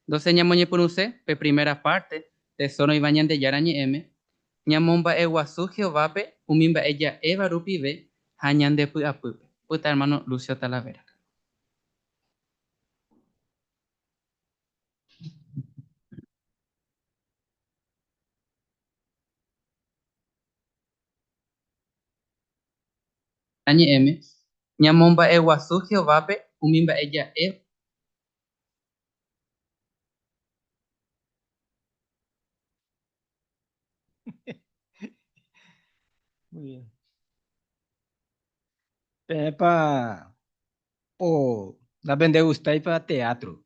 Entonces ñamoñepyrũse pe primera parte Tesoro oĩva Ñandejára Ñe'ẽme, ñamomba'eguasu Jehovápe umi mba'e ja'éva rupive ha ñande py'apýpe. Opyta hermano Lucio Talavera. Ñe'ẽme, ñamomba'eguasu Jehovápe umi mba'e ja'éva. Muy bien. Peẽpa o ndapendegustáipa teatro?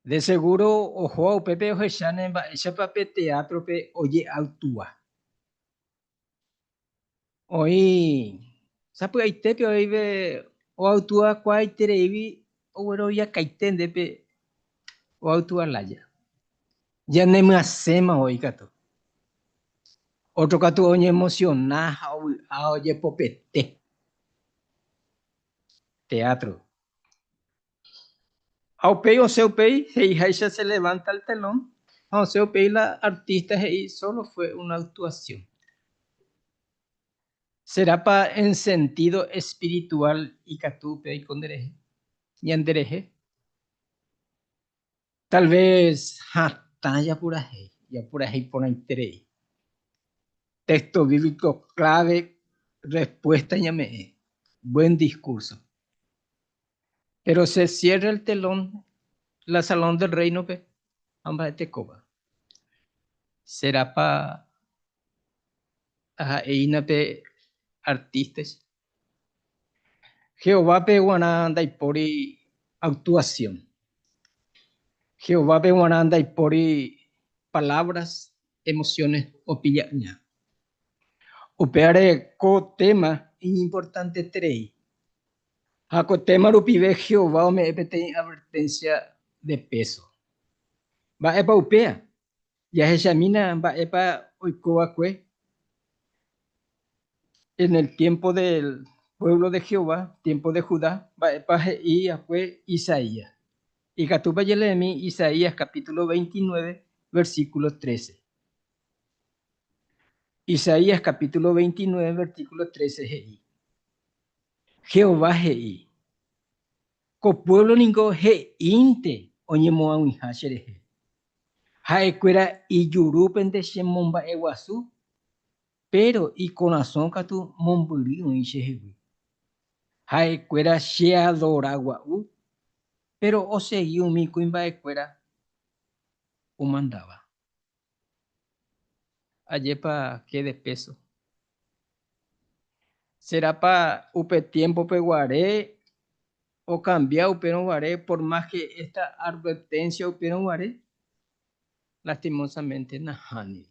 De seguro ohóva upépe ohecháne mba'éichapa pe teatro-pe oje'actua. Oĩ sapy'aitépe oĩve oautuakuaaitereígui ogueroviakaite ndépe oautua lája. Ñanemyasẽma voi katu. Ótro katu oñemosiona ha ovy'a ojepopete. Teatro. Ha upéi osẽ upéi he'iháicha se levanta el telón ha osẽ upéi la artista he'i solo fue una actuación. Serápa en sentido espiritual ikatu upe oiko nderehe, ñanderehe? Tal vez hatã japurahéi, japurahéi porãiterei. Texto bíblico clave respuesta ñame'ẽ. Buen discurso. Pero se cierra el telón la Salón del Reino-pe ha mba'etekóva. Serápa aha'eína pe artista-icha? Jehovápe g̃uarã ndaipóri actuación. Jehovápe g̃uarã ndaipóri palabras, emociones opilla'ỹha. Upévare ko téma iñimportanteterei. Ha ko téma rupive Jehová ome'ẽ peteĩ adverténsia de péso. Mba'épa upéva? Jahechamína mba'épa oiko va'ekue en el tiémpo del puévlo de Jehová, tiémpo de Judá, mba'épa he'i va'ekue Isaías. Ikatúpa jaleemi Isaías kapítulo 29, versíkulo 13. Isaías kapítulo 29, versíkulo 13 he'i, Jehová he'i, Ko puévlo ningo he'ínte oñemoag̃uiha cherehe. Ha'ekuéra ijurúpente chemomba'eguasu, péro ikorasõ katu mombyry oĩ chehegui. Ha'ekuéra cheadora gua'u, péro osegi umi kuimba'ekuéra omandáva. Ajépa ke de péso. Serápa upe tiémpope guare okambia upérõ guare por más ke esta advertencia upérõ guare? Lastimosamente nahániri.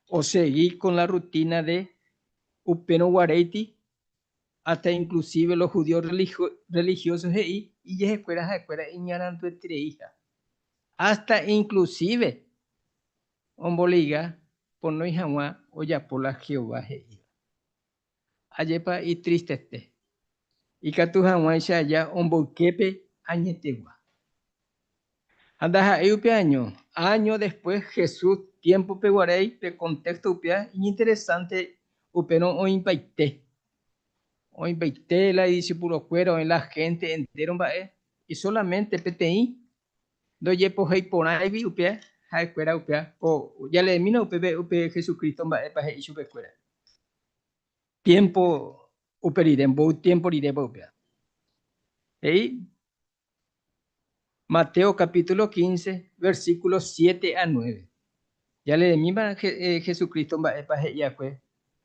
Osegi con la rutina de upérõ guaréiti hasta inclusive los judíos religiosos he'i ijehekuéra ha'ekuéra iñaranduetereiha. Hasta inclusive omboliga ponói hag̃ua ojapo la Jehová he'íva. Ajépa itristete ikatu hag̃uáicha aja omboyképe añetegua. Ha ndaha'éi upe año, áño después Jesús tiémpope guaréi pe contexto upéva iñinteresante upérõ oĩmbaite. Oĩmbaite la idiscipulokuéra, oĩ la gente entéro mba'e, y solamente peteĩ ndojepohéi porãigui upéva ha'ekuéra upéva ko jaleemína upépe upe Jesucristo mba'épa he'i chupekuéra. Tiempo upe rire, mboy tiempo rirépa upéva. He'i Mateo capítulo 15, versículos 7 a 9. Jaleemíma Jesucristo mba'épa he'i va'ekue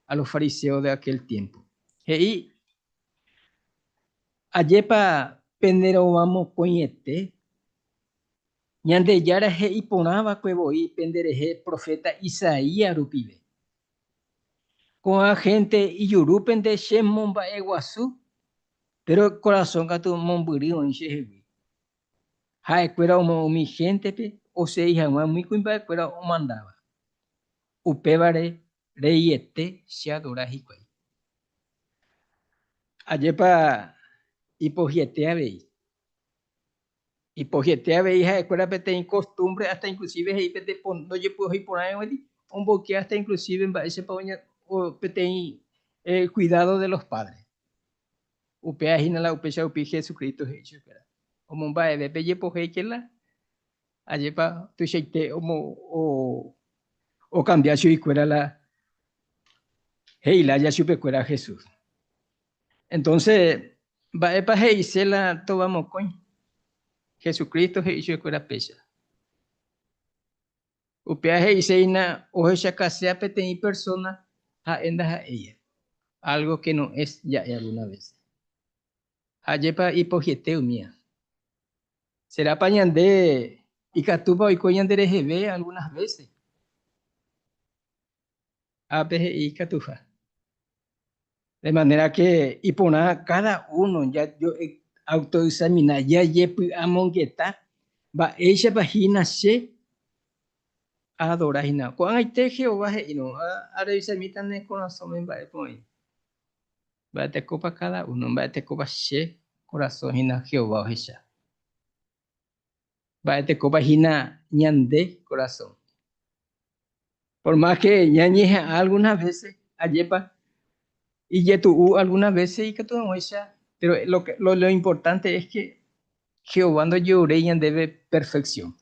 a los fariseos de aquel tiempo. He'i, Ajépa penerovamokõiete, Ñandejára he'i porã va'ekue voi penderehe proféta Isaías rupive. Ko'ã hénte ijurúpente chemomba'eguasu, péro ikorasõ katu mombyry oĩ chehegui. Ha'ekuéra omoĩ umi héntepe osegi hag̃ua umi kuimba'ekuéra omandáva. Upévare reiete cheadora hikuái. Ajépa ipohyiete avei. Ipohyete avei ha'ekuéra peteĩ costumbre hasta inclusive he'i pe ndojepy'ohéi porãvégui omboyke hasta inclusive mba'éichapa peteĩ cuidado de los padres. Upéva hína la upéicha rupi Jesucristo he'i chupekuéra, Omomba'eve pe jepohéike la ajépa tuichaite okambia chuguikuéra la he'i lája chupekuéra Jesús. Entonces, mba'épa he'ise la tova mokõi? Jesucristo he'i chupekuéra péicha. Upéva he'ise hína ohechakasea peteĩ persóna ha'e ndaha'éiha, algo que no es ja'e alguna vez. Ha ajépa ipohyete umía. Serápa ñande ikatúpa oiko ñandereheve algunas veces? Ápe he'i ikatuha. De manera que iporã cada uno jajoautoexamina, jajepy'amongeta mba'éichapa hína che aadora hína. Ko'ag̃aite Jehová he'írõ, Arevisamíta ne korasõme mba'épa oĩ. Mba'etekópa cada uno, mba'etekópa che korasõ hína Jehová ohecha. Mba'etekópa hína ñande korasõ. Por más que ñañeha'ã algunas veces, ajépa ijetu'u algunas veces ikatu hag̃uáicha, pero lo, lo, lo importante es que Jehová ndojeruréi ñandéve perfección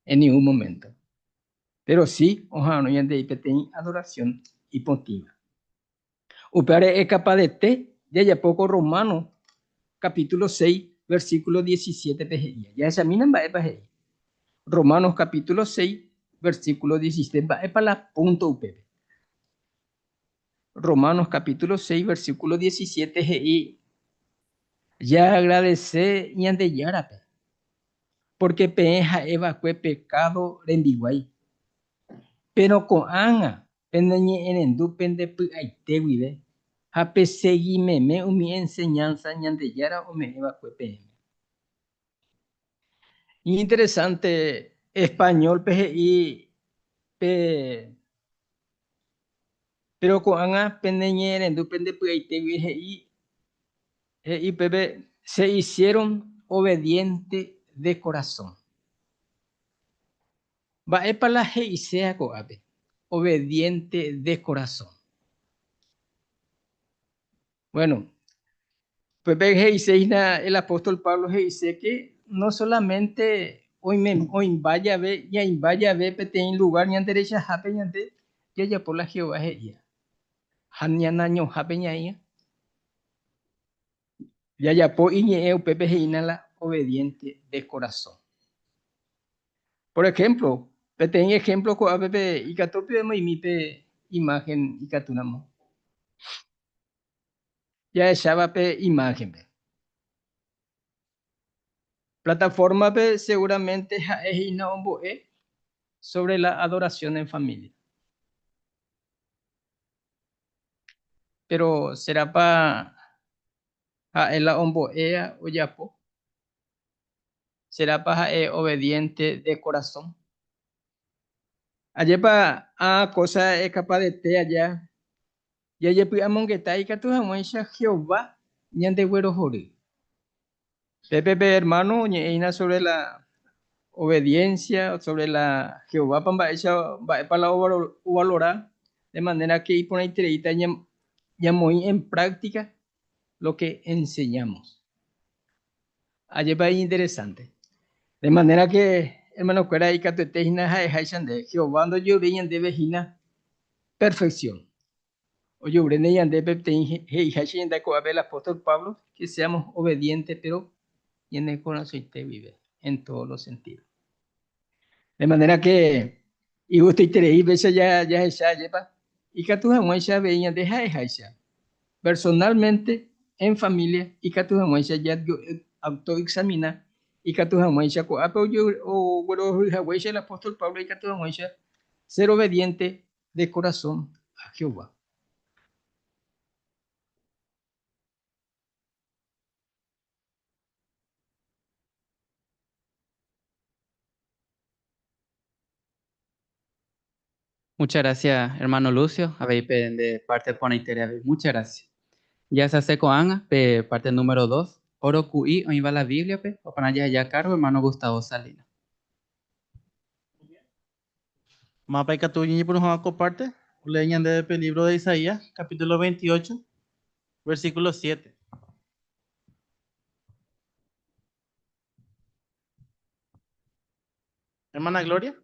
en ningún momento. Pero sí oha'arõ ñandéi peteĩ adoración ipotĩva. Upévare ekapadete jajapo ko Romanos capítulo 6, versículo 17-pe he'íva. Jahechamína mba'épa he'i. Romanos capítulo 6, versículo 17, mba'épa la punto upépe. Romanos capítulo 6, versículo 17 he'i, Jaagradese Ñandejárape, pórke peẽ ha'e va'ekue pekádo rembiguái. Péro ko'ág̃a Peneñe'ẽrendu pende py'aite guive ha pesegi meme umi enseñánsa Ñandejára ome'ẽ va'ekue peẽme. Iñinteresánte, español-pe he'i pe Péro ko'ág̃a peneñe'ẽrendu pende py'aite guive he'i he'i upépe se hicieron obediente de corazón. Mba'épa la he'iséa ko'ápe? Obediente de corazón. Bueno, upépe he'ise hína el apóstol Pablo he'ise que no solamente oime oĩmba jave, ñaĩmba jave peteĩ lugar ñanderechahápe ñande jajapo la Jehová he'íva ha ñanañohápe ñaĩva. Jajapo iñe'ẽ upépe he'ína la obediente de corazón. Por ejemplo, peteĩ ejemplo ko'ápe pe ikatu pemoĩmi pe imagen ikatúramo jahecháva pe imagen-pe. Plataforma-pe seguramente ha'e hína ombo'e sobre la adoración en familia. Péro serápa ha'e la ombo'éa ojapo? Serápa ha'e obediente de corazón? Ajépa ã kósa ekapadete aja jajepy'amongeta ikatu hag̃uáicha Jehová ñandeguerohory. Pépe pe ermáno oñe'ẽhína sobre la obediencia, sobre la Jehovápa mba'éicha mba'épa la ovalora, de manera que iporãitereíta ñamoĩ en práctica lo que enseñamos. Ajépa iñinteresante. De manera que hermanokuéra ikatuete hína ha'eháicha nde, Jehová ndojeruréi ñandéve hína perfección. Ojeruréne ñande peteĩ he'iháicha ñande ko'ápe el apóstol Pablo, que seamos obedientes pero ñane korasõite guive, en todos los sentidos. De manera que igustoiterei péicha jahecha ajépa ikatu hag̃uáicha avei ñande ha'eháicha personalmente, en familia, ikatu hag̃uáicha jajoautoexamina, ikatu hag̃uáicha ko'ápe oguerohory haguéicha el apóstol Pablo ikatu hag̃uáicha ser obediente de corazón a Jehová. Muchas gracias, hermano Lucio. Avei pe nde parte porãitere avei. Muchas gracias. Jahasase ko'ág̃a pe parte número dos. Oro ku'i oĩva la Bíbliape, oparã jaheja kárgo ermáno Gustavo Salinas. Mávapa ikatu ñañepyrũ hag̃ua ko párte? Olee ñandéve pe lívro de Isaías, capítulo 28, versículo 7. Hermana Gloria.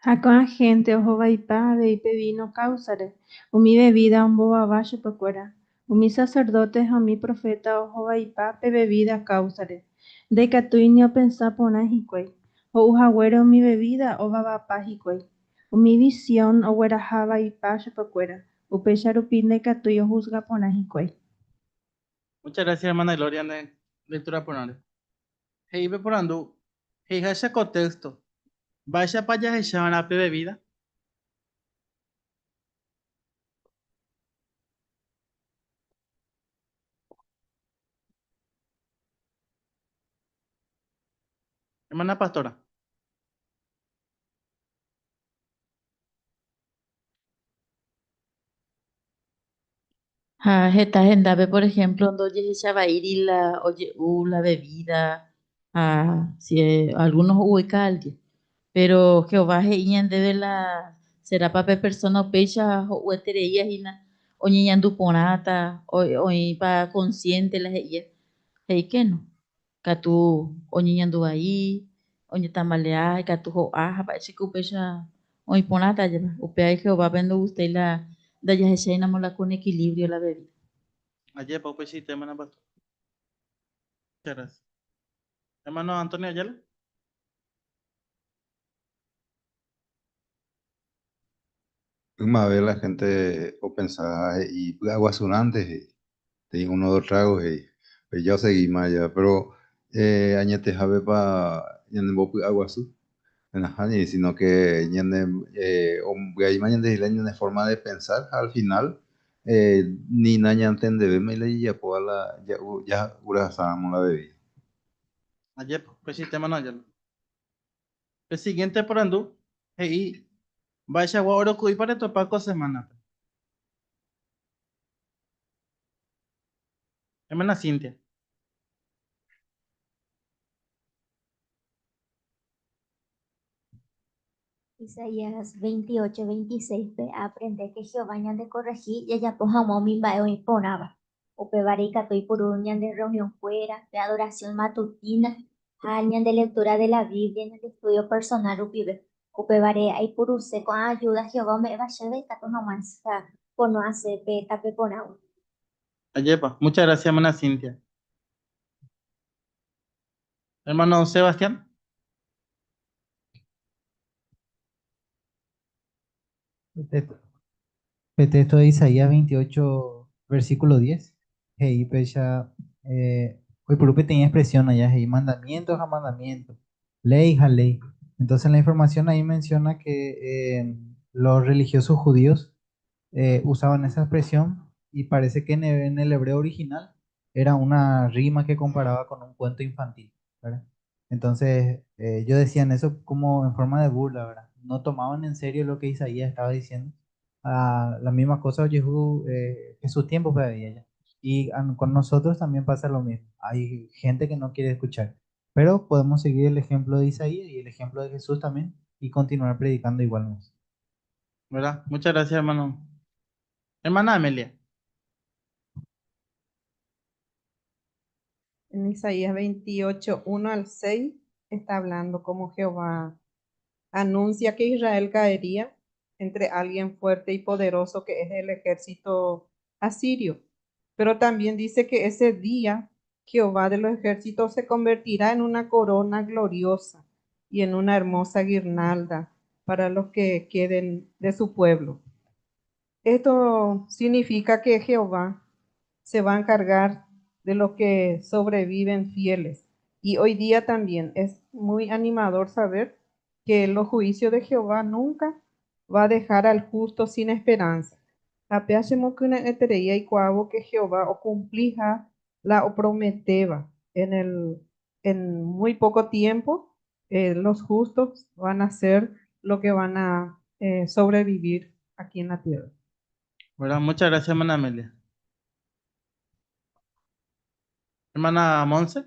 Ha ko'ã hénte oho vaipa avei pe víno káusare, umi vevída ombovava chupekuéra. Umi saserdóte ha umi proféta oho vaipa pe vevída káusare. Ndaikatúi ni opensa porã hikuái. Ho'u haguére umi vevída ovavapa hikuái. Umi visión ogueraha vaipa chupekuéra, upéicha rupi ndaikatúi ohusga porã hikuái. Muchas gracias hermana Gloria nde lectura porãre. He'i pe porandu, he'iháicha ko téxto, Mba'éichapa jahecha va'erã pe vevída? Hermana pastora. Ha heta hendápe, por ejemplo, ndojehechavaíri la oje'u la bebida ha si algunos ho'u oika'aldia. Pero Jehová he'i ñandéve la serápa pe persona upéicha ho'uetereía hína oñeñandu porãta, oĩpa consciente la he'íva. He'i que no. Katu oñeñandu vai, oñetambalea, ikatu ho'a ha mba'éichako upéicha oĩ porãta ajépa. Upéva Jehovápe ndogustéi la ndajahecháiramo la con equilibrio la bebida. Ajépa upeichaite, hermana pastor. Muchas gracias. Hermano Antonio Ayala. Ymave la gente opensa ha he'i py'aguasurãnte he'i, teĩ uno dos tragos he'i, péicha osegíma aja, péro añetehápepa ñanembopy'aguasu? Nahániri, sino que ñane ombyaíma ñandehegui la ñane forma de pensar ha al final ni nañantendevéma la jajapóva la ja'u ja'urasáramo la bebida. Ajépa, upeichaite hermano Ayala. Pe siguiente porandu he'i, Mba'eichagua oroku'ípa retopa ko semánape? Hermana Cintia. Isaías 28, 26-pe aaprende ke Jehová ñandekorrehi jajapo hag̃ua umi mba'e oĩ porãva. Upévare ikatu oipuru ñande rreunionkuéra, pe adorasión matutína ha ñande lektúra de la Biblia, ñande estúdio personál rupive. Upévare aipuruse ko'ã ajúda Jehová ome'ẽva chéve ikatu hag̃uáicha pono asẽ pe tape porãgui. Ajépa. Muchas gracias, hermana Cintia. Hermano Sebastián. Pe texto de Isaías 28, versículo 10, he'i péicha, oipuru peteĩ expresión aja, he'i mandamiento ha mandamiento, ley ha ley. Entonces la información ahí menciona que los religiosos judíos usaban esa expresión y parece que en el hebreo original era una rima que comparaba con un cuento infantil, ¿verdad? Entonces, ellos decían eso como en forma de burla, ¿verdad? No tomaban en serio lo que Isaías estaba diciendo. Ah, la misma cosa Jesús, Jesús tiempo pedía ya. Y con nosotros también pasa lo mismo. Hay gente que no quiere escuchar. Pero podemos seguir el ejemplo de Isaías y el ejemplo de Jesús también y continuar predicando igualmente. ¿Verdad? Muchas gracias, hermano. Hermana Amelia. En Isaías 28, 1 al 6 está hablando como Jehová anuncia que Israel caería entre alguien fuerte y poderoso que es el ejército asirio. Pero también dice que ese día Jehová de los ejércitos se convertirá en una corona gloriosa y en una hermosa guirnalda para los que queden de su pueblo. Esto significa que Jehová se va a encargar de los que sobreviven fieles. Y hoy día también es muy animador saber que los juicios de Jehová nunca va a dejar al justo sin esperanza. Ha péa chemokyre'ỹeterei aikuaávo que Jehová okumpliha la oprometéva en el en muy poco tiempo los justos van a ser lo que van a sobrevivir aquí en la tierra. ¿Verdad? Muchas gracias, hermana Amelia. Hermana Monse.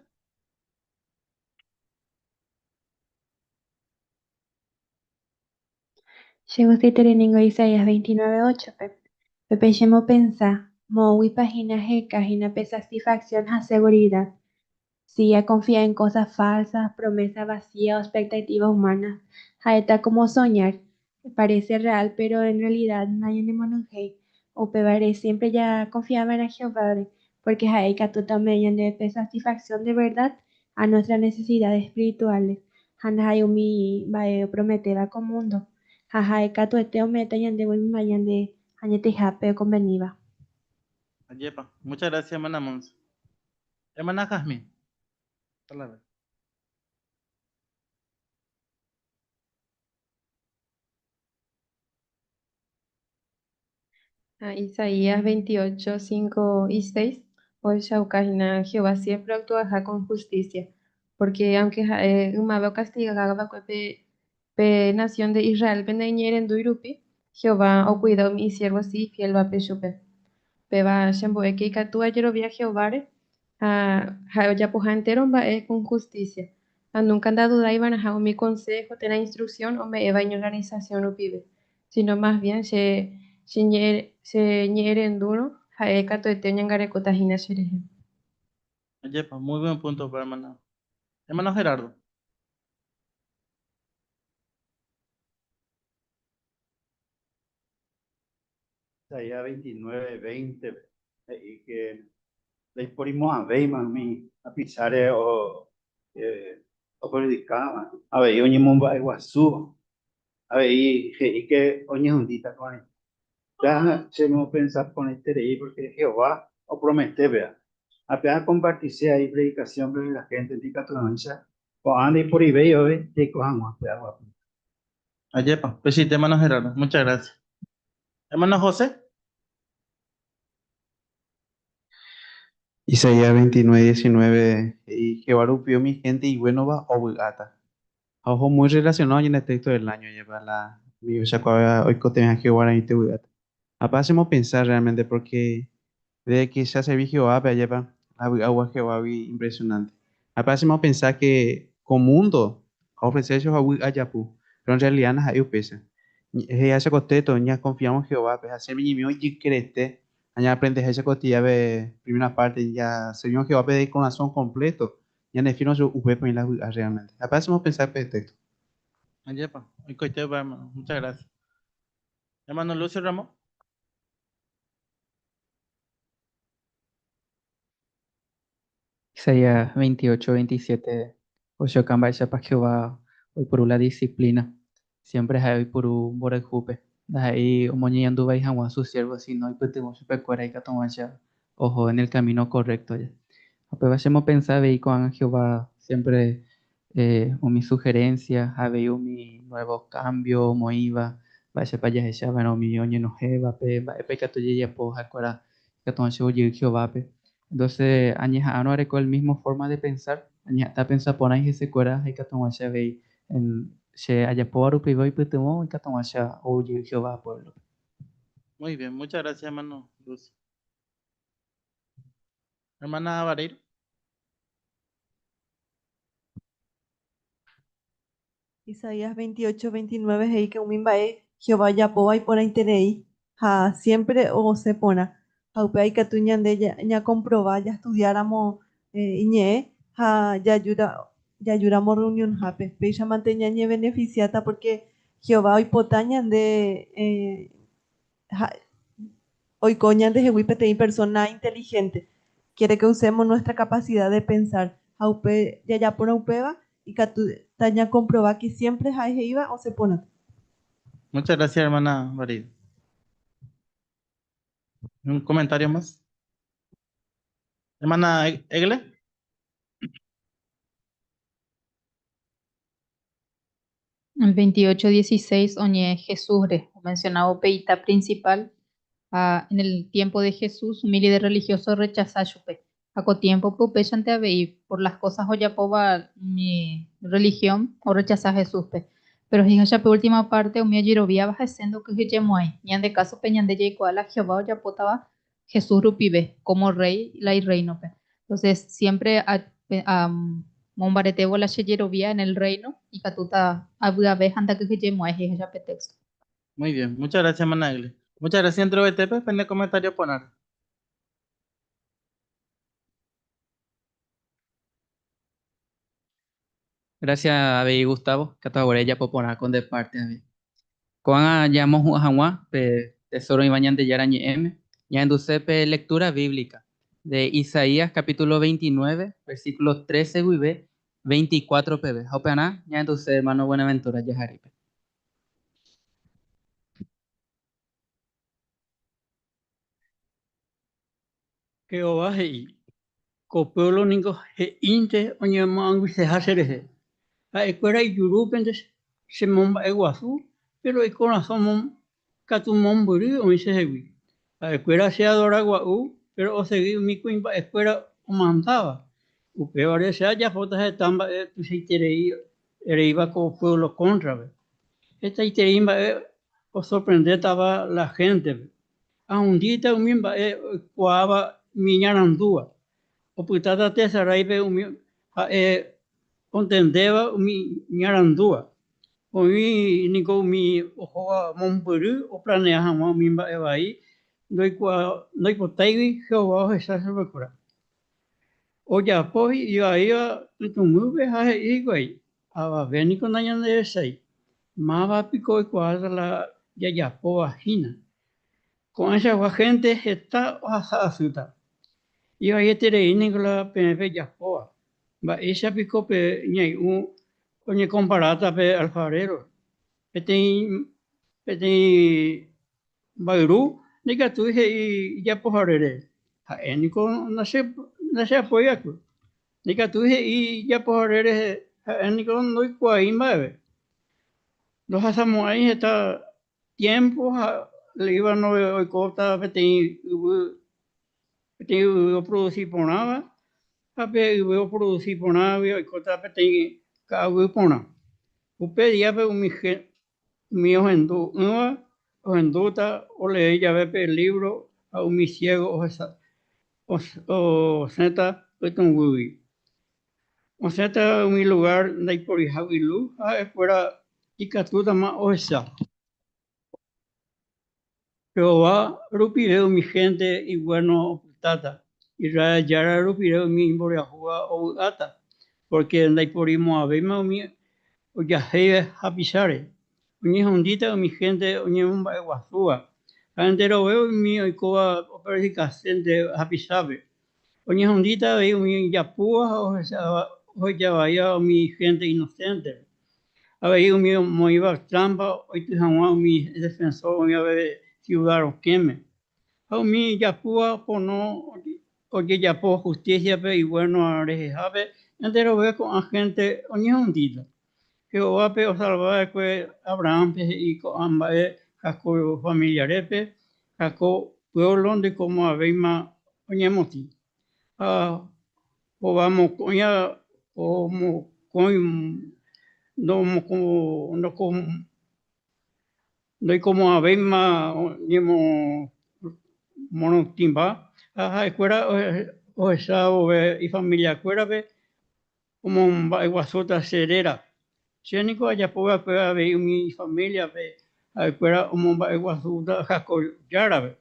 Chegustaiterei ningo Isaías 29:8-pe. Pépe chemopensa, moõguipa hína heka hína pe satisfacción ha seguridad. Si aconfía en cosas falsas, promesas vacías o expectativas humanas, ha'éta como soñar, parece real pero en realidad nañanemonyhẽi. Upévare siempre jaconfiava'erã Jehováre, porque ha'e ikatúta ome'ẽ ñandéve pe satisfacción de verdad a nuestras necesidades espirituales ha ndaha'éi umi mba'e oprometéva ko mundo, ha ha'e katuete ome'ẽta ñandéve umi mba'e ñande añetehápe okonveníva. Ajépa. Muchas gracias, hermana Monse. Hermana Jazmín. Palabra. Ha Isaías 28, 5 y 6 ohechauka hína Jehová siempre oactuaha con justicia, porque aunque ha'e ymave ocastiga va'ekue pe pe nación de Israel-pe naiñe'ẽrendúi rupi, Jehová ocuida umi isiervo si ifiélvape chupe. Péva chembo'e ke ikatu ajerovia Jehováre ha ha'e ojapoha entéro mba'e con justicia, ha nunca ndadudaiva'erãha umi consejo térã instrucción ome'ẽva iñorganización rupive, sino más bien che cheñe'ẽrendúrõ ha'e katuete oñangarekóta hína cherehe. Ajépa, muy buen punto upéva, hermana. Hermano Gerardo. Isaías 29, 20 he'i ke ndaiporimo'ãvéima umi tapicháre opredikáva, avei oñemomba'eguasúva, avei he'i ke oñehundíta ko'ã Péva chemopensa porãiterei pórke Jehová opromete péva. Ha péva akompartise avei predikasiónpe la héntendi ikatu hag̃uáicha ko'ã ndaiporivéi vove jaiko hag̃ua py'aguapýpe. Ajépa, peichaite hermano Gerardo. Muchas gracias. Hermano José. Isaías 29, 19 he'i, Jehová rupi umi hénte iguénova ovy'áta. Ha oho muy relacionado ñande texto del año, ajépa la umi ohechakuaáva oikotevẽha Jehová raẽite ovy'áta. Ha pe achemopensa realmente porque desde que che aservi Jehovápe, ajépa la vy'agua Jehovágui impresionante. Ha pe achemopensa que ko mundo ofrece Jehová vy'a japu, pero en realidad ndaha'éi upéicha. He'iháicha ko texto, ñakonfiávo Jehovápe ha siempre ñaime ijykerete ha ñaaprendeháicha ko día-pe primera parte, jaservívo Jehovápe de corazón completo, Ñane firma yo upépe oĩ la vy'a realmente. Ha pe hacemos pensar pe texto. Ajépa, oikoite upe hermano. Muchas gracias. Hermano Lucio Ramón. Isaías 28, 27 ohechauka mba'éichapa Jehová oiporu la disciplina. Siempre ha'e oiporu mborayhúpe. Ndaha'éi omoñeñandu vai hag̃ua su siervo, sino oipytyvõ chupekuéra ikatu hag̃uáicha oho en el camino correcto ja. Ha upéva chemopensa avei ko'ág̃a Jehová siempre umi sugerencia ha avei umi nuevo cambio omoĩva, mba'éichapa jahecha va'erã umi oñenohẽvape, mba'épa ikatu jajapo ha'ekuéra ikatu hag̃uáicha ojey Jehovápe. Entonces añeha'ãrõ areko el mismo forma de pensar, añeha'ãta apensa porã ihesekuéra ha ikatu hag̃uáicha avei che ajapóva rupive oipytyvõ ikatu hag̃uáicha ou jey Jehová pueblo-pe. Muy bien, muchas gracias, hermano Lucio. Hermana Vareiro. Isaías 28, 29 he'i ke umi mba'e Jehová ojapóva iporãiterei ha siémpre osẽ porã. Ha upéva ikatu ñande ñakomprova jastudiáramo iñe'ẽ ha jajúramo rreunionhápe. Péichamante ñañevenefisiáta pórke Jehová oipota ñande oiko ñandehegui peteĩ persóna intelihénte. Quiere que usemos nuestra capacidad de pensar. Ha upe jajapórõ upéva, ikatúta ñakomprova que siémpre ha'e he'íva osẽ porãta. Muchas gracias, hermana María. Un comentario más. Hermana Egle. El 28:16 oñe'ẽ Jesúsre, omencionávo pe ita principal ha en el tiempo de Jesús umi líder religioso orrechasa chupe. Ha ko tiémpope upéichante avei, por las cosas ojapóva umi religión orrechasa Jesúspe. Pero he'iháicha pe última parte umi ojeroviáva hese ndokyhyjemo'ãi. Ñande kásope ñande jaikuaa la Jehová ojapótava Jesús rupive como rey la irréinope. Entonces siempre amombaretévo la che jerovia en el reino ikatúta avy'ave ha ndakyhyjemo'ãi he'iháicha pe texto. Muy bien, muchas gracias, hermana Egle. Muchas gracias, enterovetépe, pene comentario porãre. Gracias avei Gustavo, katu haguére ejapo porã ko nde parte avei. Ko'ág̃a ñamohu'ã hag̃ua pe tesoro oĩva Ñandejára Ñe'ẽme, ñahenduse pe lectura bíblica de Isaías capítulo 29, versículo 13 guive 24 peve. Ha upearã ñahenduse hermano Buenaventura Jaharípe. Jehová he'i, Ko puévlo ningo he'ínte oñemoag̃uiseha cherehe. Ha'ekuéra ijurúpente chemomba'eguasu, péro ikorasõ katu mombyry oĩ chehegui. Ha'ekuéra cheadora gua'u, péro osegi umi kuimba'ekuéra omandáva. Upévare che ajapóta heta mba'e tuichaiterei reíva ko puévlo kóntrape. Hetaiterei mba'e osorprendétava la héntepe. Ahundíta umi mba'e oikuaáva umi iñarandúva, opytáta tesaráipe umi ha'e ontendéva umi iñarandúva. Oĩ niko umi ohóva mombyry oplanea hag̃ua umi mba'e vai ndoipotáigui Jehová ohecha chupekuéra. Ojapo ivaíva pytũguýpe ha he'i hikuái, Avave niko nañanderechái, máva piko oikuaáta la jajapóva hína. Ko'ãichagua hénte heta ohasa asýta. Ivaieterei niko la peẽ pejapóva. Mba'éicha piko pe ñai'ũ oñekomparáta pe alfarero-re? Peteĩ peteĩ Mbayru ndaikatúi he'i ijapoharére, ha'e niko ndacheapói va'ekue. Ndaikatúi he'i ijapohare rehe, ha'e niko ndoikuaái mba'eve. Ndohasamo'ãi heta tiémpo ha Líbano oikóta peteĩ yvy, peteĩ yvy oprodusi porãva ha pe yvy oprodusi porãgui oikóta peteĩ ka'aguy porã. Upe díape umi Umi ohendu'ỹva ohendúta olee jave pe lívro ha umi siégo osẽta pytũguýgui. Osẽta umi lugár ndaiporihágui lus ha ha'ekuéra ikatútama ohecha. Jehová rupive umi hénte iguéno opytáta, Israel Jára rupive umi imboriahúva ovy'áta, pórke ndaiporimo'ãvéima umi ojahéiva hapicháre. Oñehundíta umi hénte oñemomba'eguasúva, ha enterove umi oikóva operhudikasénte hapichápe. Oñehundíta avei umi ijapúva ha ohejavaíva umi hénte inoséntepe. Avei umi omoĩva trámpa oity hag̃ua umi defensór oĩva pe siuda rokẽme. Ha umi ijapúva pono ojejapo hustísiape iguéno rehehápe, enterove ko'ã hénte oñehundíta. Jehová pe osalva va'ekue Abrahánpe he'i ko'ã mba'e Jacob familiarépe, Jacob puévlo ndoikomo'ãvéima oñemotĩ. Ha hova mokõi mokõi ndoikomo'ãvéima oñemorotĩmba ha ha'ekuéra ohecha vove ifamiliakuérape omomba'eguasúta che réra. Che niko ajapo va'ekue avei umi ifamíliape ha'ekuéra omomba'eguasúta Jacob Járape.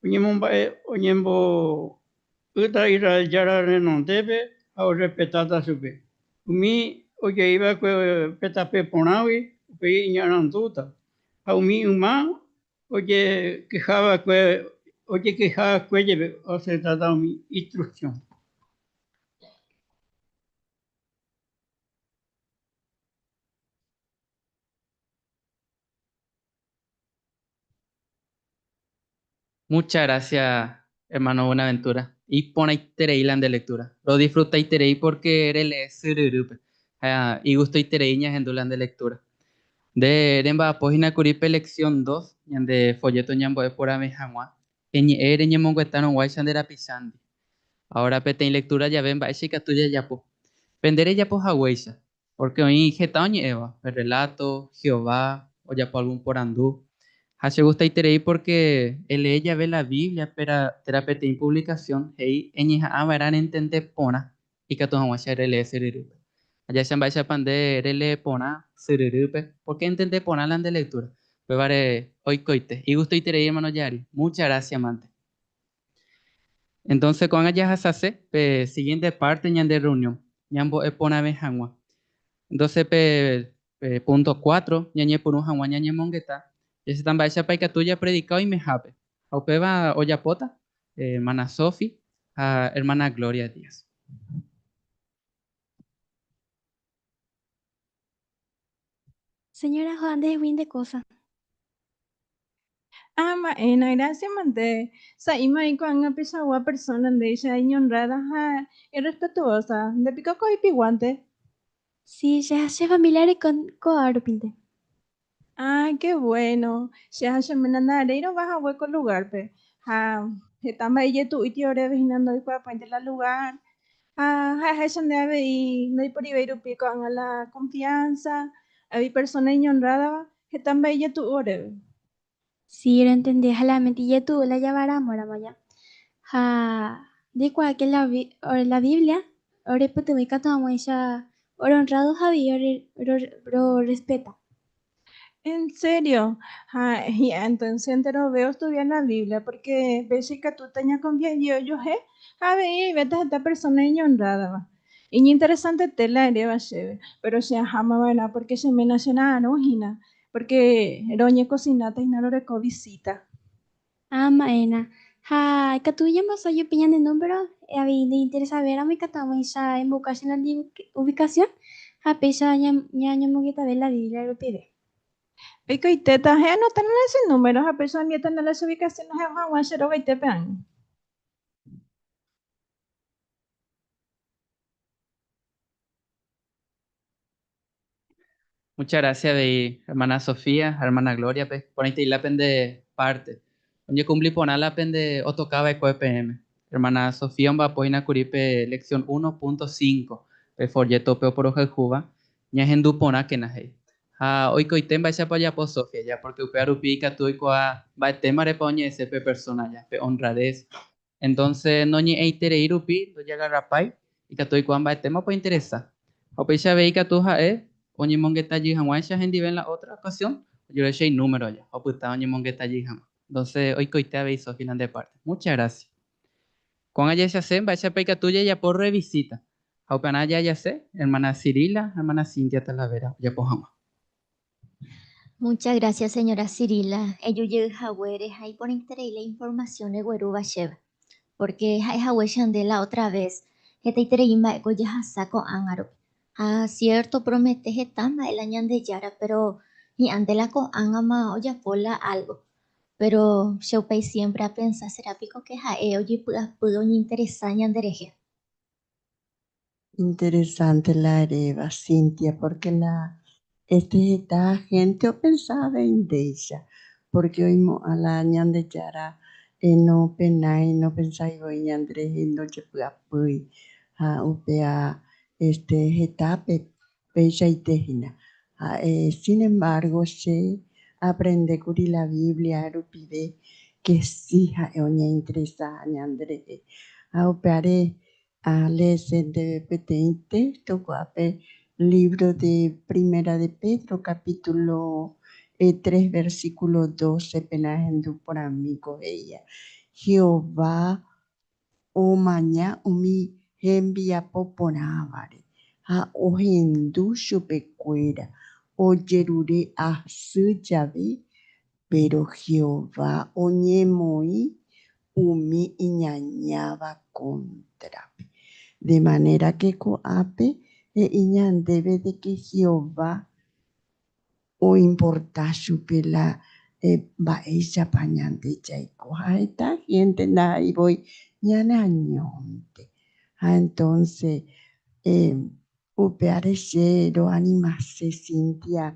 Oñemomba'e oñembo'ýta Israel Jára renondépe ha orrespetáta chupe. Umi ojei va'ekue pe tape porãgui upéi iñarandúta, ha umi yma ojekeha va'ekue ojekeha va'ekue jepe oaseptáta umi instruksión. Muchas gracias, hermano Buenaventura. Iporãiterei la nde lectura. Rodisfrutaiterei porque relee syryrýpe. Ha igustoiterei ñahendu la nde lectura. Nde remba'apo hína kuri pe lección dos ñande folleto ñambo'e porãve hag̃ua. Eñe'ẽ reñemonguetárõguáicha nde rapichándi. Ahora peteĩ lectura jave mba'éicha ikatu jajapo. Pe nde rejapo haguéicha. Porque oĩ heta oñe'ẽva, pe relato, Jehová ojapo algún porandu. Ha chegustaiterei porque elee jave la Biblia térã peteĩ publicación he'i eñeha'ãva'erã rentende porã ikatu hag̃uáicha relee syryrýpe. Ha jahecha mba'éichapa nde relee porã syryrýpe porque entende porã la nde lectura. Upévare oikoite. Igustoiterei hermano Yari. Muchas gracias mante. Entonces ko'ág̃a jahasase pe siguiente parte ñande reunión ñambo'e porãve hag̃ua. Entonces pe punto 4 ñañepyrũ hag̃ua ñañemongeta jahecháta mba'éichapa ikatu japredika oimehápe. Ha upéva ojapóta hermana Sofi ha hermana Gloria Díaz. Señora Juan de de cosa. Ah, ma'ẽna, gracias mante. Sa'íma oĩ ko'ág̃a peichagua persona ndéicha iñhonrada ha irrespetuosa. Ndépiko ko ipiguánte? Sí, che ha che familia reko ko'a rupínte. Ah, qué bueno. Che ha che ména nda'aréi rova hague ko lugar-pe. Ha heta mba'e ijetu'úiti oréve hína ndoikuaapáinte la lugar. Ha ha'eháicha nde avei ndaiporivéi rupi ko'ág̃a la confianza, avei persona iñhonrádava, heta mba'e ijetu'u oréve. Sí, roentende ha la mente ijetu'u la javaramóramo ja. Ha ndeikuaa que la Biblia orepytyvõ ikatu hag̃uáicha orehonrado ha avei rorespeta. En serio, ha hi'ã entonces enterove ostudia la Biblia porque péicha ikatúta ñakonfia jey ojuehe ha avei oivéta heta persona iñhonrádava. Iñinteresantete la eréva chéve, pero che ahámava'erã porque che ména chera'arõ hína, porque roñekosináta hína roreko visita. Ah, ma'ẽna. Ha ikatu ñambosa jepi ñane número avei neinteresavéramo ikatu hag̃uáicha emboka che la ubicación ha péicha ñañomongetave la Biblia rupive. Oikoitéta, he'anotana la che número ha péicha ambiétana la che ubicación hag̃ua che rogaitépe ág̃a. Muchas gracias avei hermana Sofía ha hermana Gloria-pe porãitei la pende parte. Oñekumpli porã la pende otokava'ekue peẽme. Hermana Sofía omba'apo hína kuri pe lección 1.5 pe folleto-pe oporohayhúva ñahendu porãkena he'i. Ha oikoite mba'éichapa ojapo Sofía ja porque upéva rupi ikatu oikuaa mba'e témarepa oñe'ẽse pe persona ja, pe honradez. Entonces noñe'ẽiterei rupi ndojagarrapái ikatu oikuaa mba'e témapa ointeresa. Ha upéicha avei ikatu ha'e oñemongeta jey hag̃uáicha hendive en la otra ocasión ojerohecha inúmero ja, ha opyta oñemongeta jey hag̃ua. Entonces oikoite avei Sofi la nde parte. Muchas gracias. Ko'ág̃a jahechase mba'éichapa ikatu jajapo revisita. Ha upearã jajase hermana Cirila, hermana Cintia Talavera ojapo hag̃ua. Muchas gracias señora Cirila, eju jey haguére ha iporãiterei la información reguerúva chéve, porque ha'e haguéicha nde la otra vez hetaiterei mba'éko jahasa ko'ág̃a rupi. Ha cierto promete heta mba'e la Ñandejára, pero hi'ãnte la ko'ág̃ama ojapo la algo. Pero che upéi siempre apensa será piko que ha'e ojepy'apy oñeinteresa ñanderehe. Interesante la eréva, Cintia, porque la este heta gente opensaba ndéicha, porque oimo'ã la Ñandejára nopenái, nopensaivoi ñanderehe ndojepy'apýi ha upéa este hetápe peichaite hína. Ha sin embargo che aprendékuri la Biblia rupive que sí ha'e oñeinteresa ñanderehe. Ha upéare aleese ndéve peteĩ texto ko'ápe libro de Primera de Pedro capítulo 3 versículo 12 penahendu porãmi ko he'íva Jehová omaña umi hembiapo porãvare ha ohendu chupekuéra ojerure asy jave pero Jehová oñemoĩ umi iñañáva cóntrape. De manera que ko'ápe he'i ñandéve de que Jehová oimporta chupe la mba'éichapa ñande jaiko ha heta gente ndaha'éivoi ñaneañónte. Ha entonces upéare che roanimase Cintia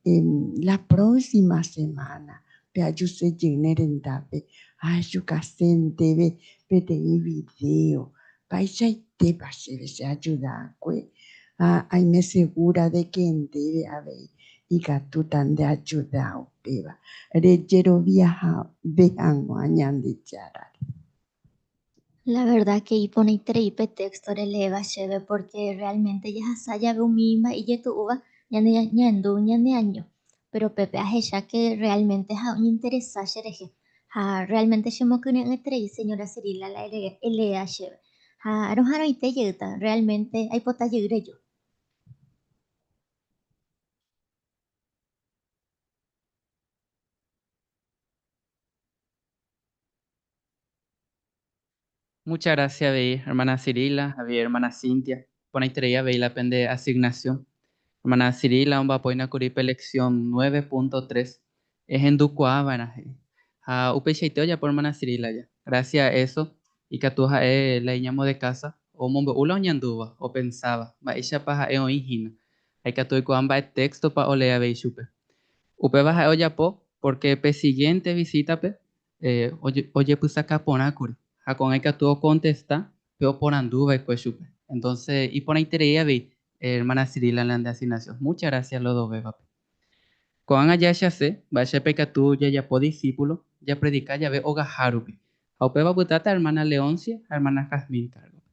la próxima semana pe ajuse jey ne rendápe ahechukase ndéve peteĩ video mba'eichaitépa chéve cheayudakue. Ha aime segura de que ndéve avei ikatúta ndeajuda upéva rejeroviahave hag̃ua Ñandejárare. La verdad que iporãiterei pe texto releéva chéve porque realmente jahasa jave umi mba'e ijetu'úva ñane ñahendu ñaneaño. Pero pépe ahecha que realmente ha oñeinteresa cherehe ha realmente chemokyre'ỹeterei señora Cirila la eleéva chéve. Ha roha'arõite jeýta, realmente aipota jey reju. Muchas gracias avei hermana Cirila, avei hermana Cintia, porãiterei avei la pende asignación. Hermana Cirila omba'apoína kuri pe lección 9.3 ehendukuaava'erã he'i. Ha upeichaite ojapo hermana Cirila ja. Gracias a eso ikatu ha'e la iñamo de casa omombe'u la oñandúva, opensáva, mba'éichapa ha'e oĩ hína. Ha ikatu oikuaa mba'e texto-pa olee avei chupe. Upéva ha'e ojapo porque pe siguiente visita-pe ojepysaka porã kuri ha ko'ág̃a ikatu okontesta pe oporandu va'ekue chupe. Entonces iporãiterei avei hermana Cirila la nde asignación. Muchas gracias lodovévape. Ko'ág̃a jahechase mba'éichapa ikatu jajapo discípulo japredika jave ogaha rupi. Ha upéva opytáta hermana Leoncia ha hermana Jazmín cargo-pe.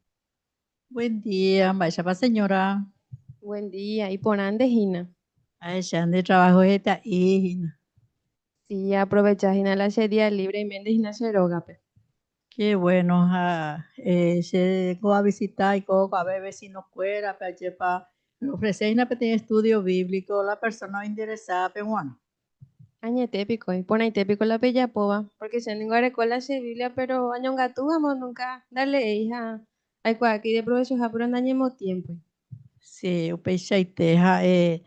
Buen día, mba'éichapa señora? Buen día, iporã nde hína. Ahecha nde trabajo heta'i hína. Sí, aprovecha hína la che día libre aime nde hína che rógape. Qué bueno ha che ko avisita aiko ave vecino-kuérape ajépa ofrece hína peteĩ estudio bíblico la persona ointeresávape g̃uarã. Añete piko, iporãite piko la pejapóva, porque che ningo areko la che Biblia pero añongatúvamo nunca ndaleéi ha aikuaáke ideprovechoha pero ndañemotiémpoi. Sí, upeichaite ha'e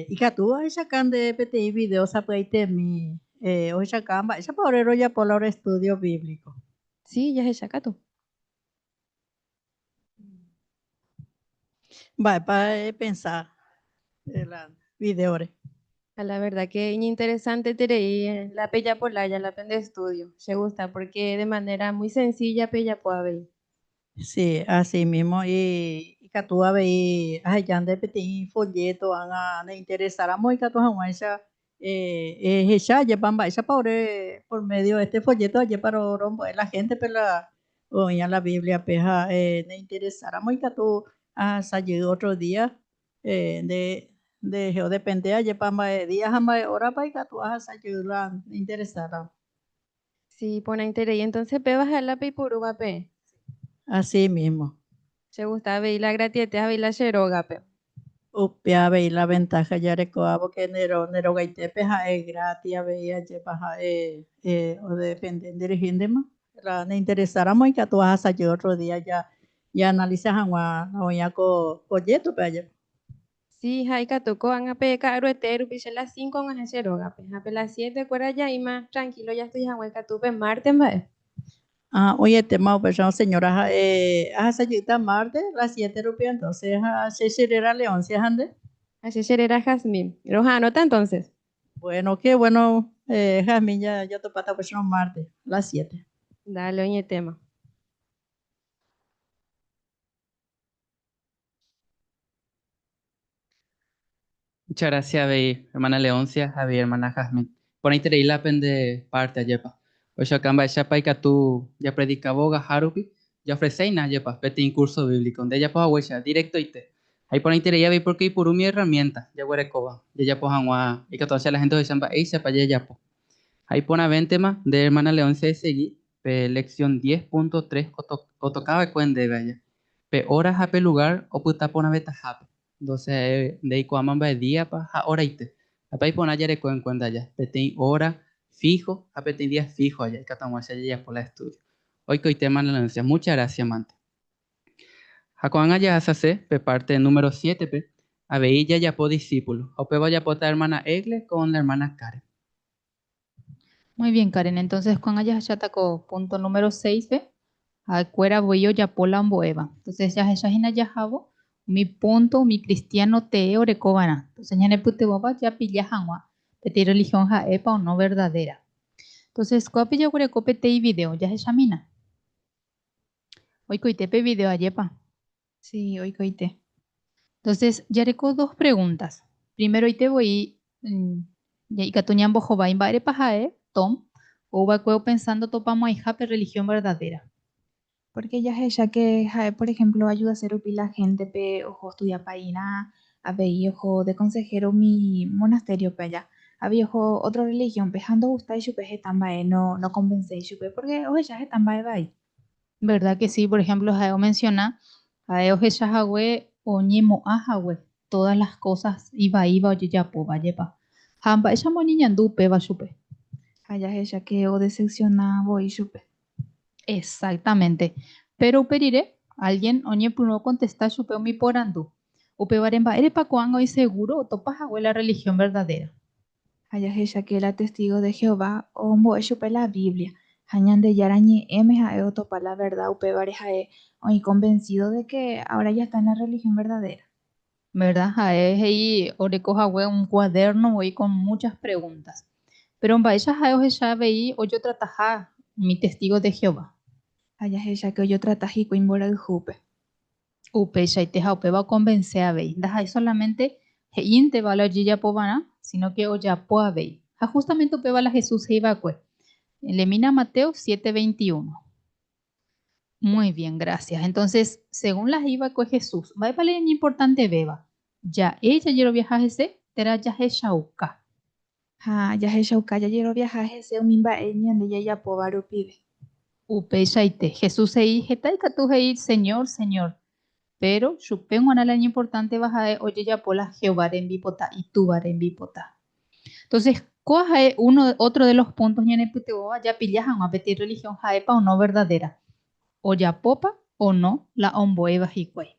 ikatu ohechauka nde peteĩ video sapy'aitemi ohechauka mba'éichapa ore rojapo la ore estudio bíblico. Sí, jahecha katu. Mba'épa epensa la videore? Ha la verdad que iñinteresanteterei la pejapo lája la pende estudio. Che gusta porque de manera muy sencilla pejapo avei. Sí, así mismo y ikatu avei aheja nde peteĩ folleto ág̃a neinteresáramo ikatu hag̃uáicha ehecha ajépa mba'éichapa ore por medio de este folleto ajépa rombo'e la gente-pe la oĩva la Biblia-pe ha neinteresáramo ikatu ahasa jey otro día nde nderehe odepende ajépa mba'e día ha mba'e hora-pa ikatu ahasa jey la neinteresáramo. Sí, iporãiterei. Entonces péva ha'e la peipurúva peẽ. Así mismo. Che gusta avei la gratiete avei la che rógape. Upe avei la ventaja jarekóva porque nde rogaitépe ha'e gratis avei ajépa ha'e odepende nderehéntema. La neinteresáramo ikatu ahasa jey otro día jaanalisa hag̃ua la oĩva ko follétope ajépa. Sí, ha ikatu ko'ág̃a pe ka'aruete rupi che las cinco og̃uahẽ che rógape, ha pe las siete kuéra jaíma tranquilo jastudia hag̃ua ikatu pe martes mba'e. Ah, oĩetéma upéicharõ señora ha'e ahasa jeýta martes las siete rupi entonces ha che che réra Leoncia ha nde? Ha che che réra Jazmín. Roha'arõta entonces. Bueno, qué bueno Jazmín jatopáta upéicharõ martes las siete. Dale, oĩetéma. Muchas gracias avei hermana Leoncia ha avei hermana Jazmín. Porãiterei la pende parte ajépa. Ohechauka mba'éichapa ikatu japredikávo ogaha rupi, jaofreséina ajépa peteĩ curso bíblico nde ejapo haguéicha directoite. Ha iporãiterei avei porque oipuru umi herramienta jaguerekóva jajapo hag̃ua ikatuháicha la gente ohecha mba'éichapa jajapo. Ha iporãvéntema nde hermana Leoncia esegi pe lección 10.3 otokava'ekue ndéve aja. Pe hora ha pe lugar opyta porãvetahápe. Entonces ha'e ndeikuaáma mba'e díapa ha horaite. Ha pe iporã jareko en cuenta aja, peteĩ hora fijo ha peteĩ día fijo aja ikatu hag̃uáicha jajapo la estudio. Oikoitéma la anuncia. Muchas gracias mante. Ha ko'ág̃a jahasase pe parte número 7-pe, avei jajapo discípulo. Ha upéva ojapóta hermana Egle con la hermana Karen. Muy bien, Karen. Entonces, ko'ág̃a jahecháta ko punto número 6-pe, ha'ekuéra voi ojapo la ombo'éva. Entonces, jahecha hína jahávo umi punto umi cristiano tee orekova'erã. Entonces, ñanepytyvõva japilla hag̃ua peteĩ religión ha'épa o no verdadera. Entonces, ko'ápe jaguereko peteĩ video, jahechamína. Oikoite pe video, ajépa? Sí, oikoite. Entonces, jareko dos preguntas. Primeroite voi, ikatu ñambohovái mba'érepa ha'e, Tom, ouva'ekue opensa ndotopamo'ãiha pe religión verdadera. Porque jahecha que ha'e, por ejemplo, ayudase rupi la gente-pe oho ostudia pa'irã, avei oho de consejero umi monasterio-pe aja, avei oho otro religión-pe ha ndogustái chupe heta mba'e no nokonvenséi chupe porque ohecha heta mba'e vai. Verdad que sí, por ejemplo, ha'e omenciona, ha'e ohecha hague oñemo'ã hague todas las cosas ivaíva ojejapóva jepa. Ha mba'éichama oñeñandu upéva chupe. Ha jahecha que odecepciona voi chupe. Exactamente. Pero upe rire, alguien oñepyrũ okontesta chupe umi porandu. Upévare mba'érepa ko'ág̃a oĩ seguro otopa hague la religión verdadera. Ha jahecha que la testigo de Jehová ombo'e chupe la Biblia, ha Ñandejára Ñe'ẽme ha'e otopa la verdad, upévare ha'e oĩ convencido de que ahora ya está en la religión verdadera. Verdad? Ha'e he'i oreko hague un cuaderno voi con muchas preguntas. Pero mba'éicha ha'e ohecha avei ojotrataha umi testigo de Jehová. Ha jahecha que ojotrata hikuái mborayhúpe. Upeichaite ha upéva okonvense avei. Ndaha'éi solamente he'ínteva la ojejapova'erã, sino que ojapo avei. Ha justamente upéva la Jesús he'iva'ekue. Lemína Mateo 7, 21. Muy bien, gracias. Entonces, según la he'iva'ekue Jesús, mba'épa la iñimportantevéva? Ja'e jajeroviaha hese térã jahechauka. Ha jahechauka jajeroviaha hese umi mba'e ñande jajapóva rupive. Upeichaite. Jesús he'i heta ikatu he'i Señor, Señor. Pero chupe g̃uarã la iñimportánteva ha'e ojejapo la Jehová rembipota, itúva rembipota. Entonces, kóa ha'e uno, otro de los puntos ñanepytyvõva japilla hag̃ua peteĩ religión ha'épa o no verdadera. Ojapópa o no la ombo'éva hikuái.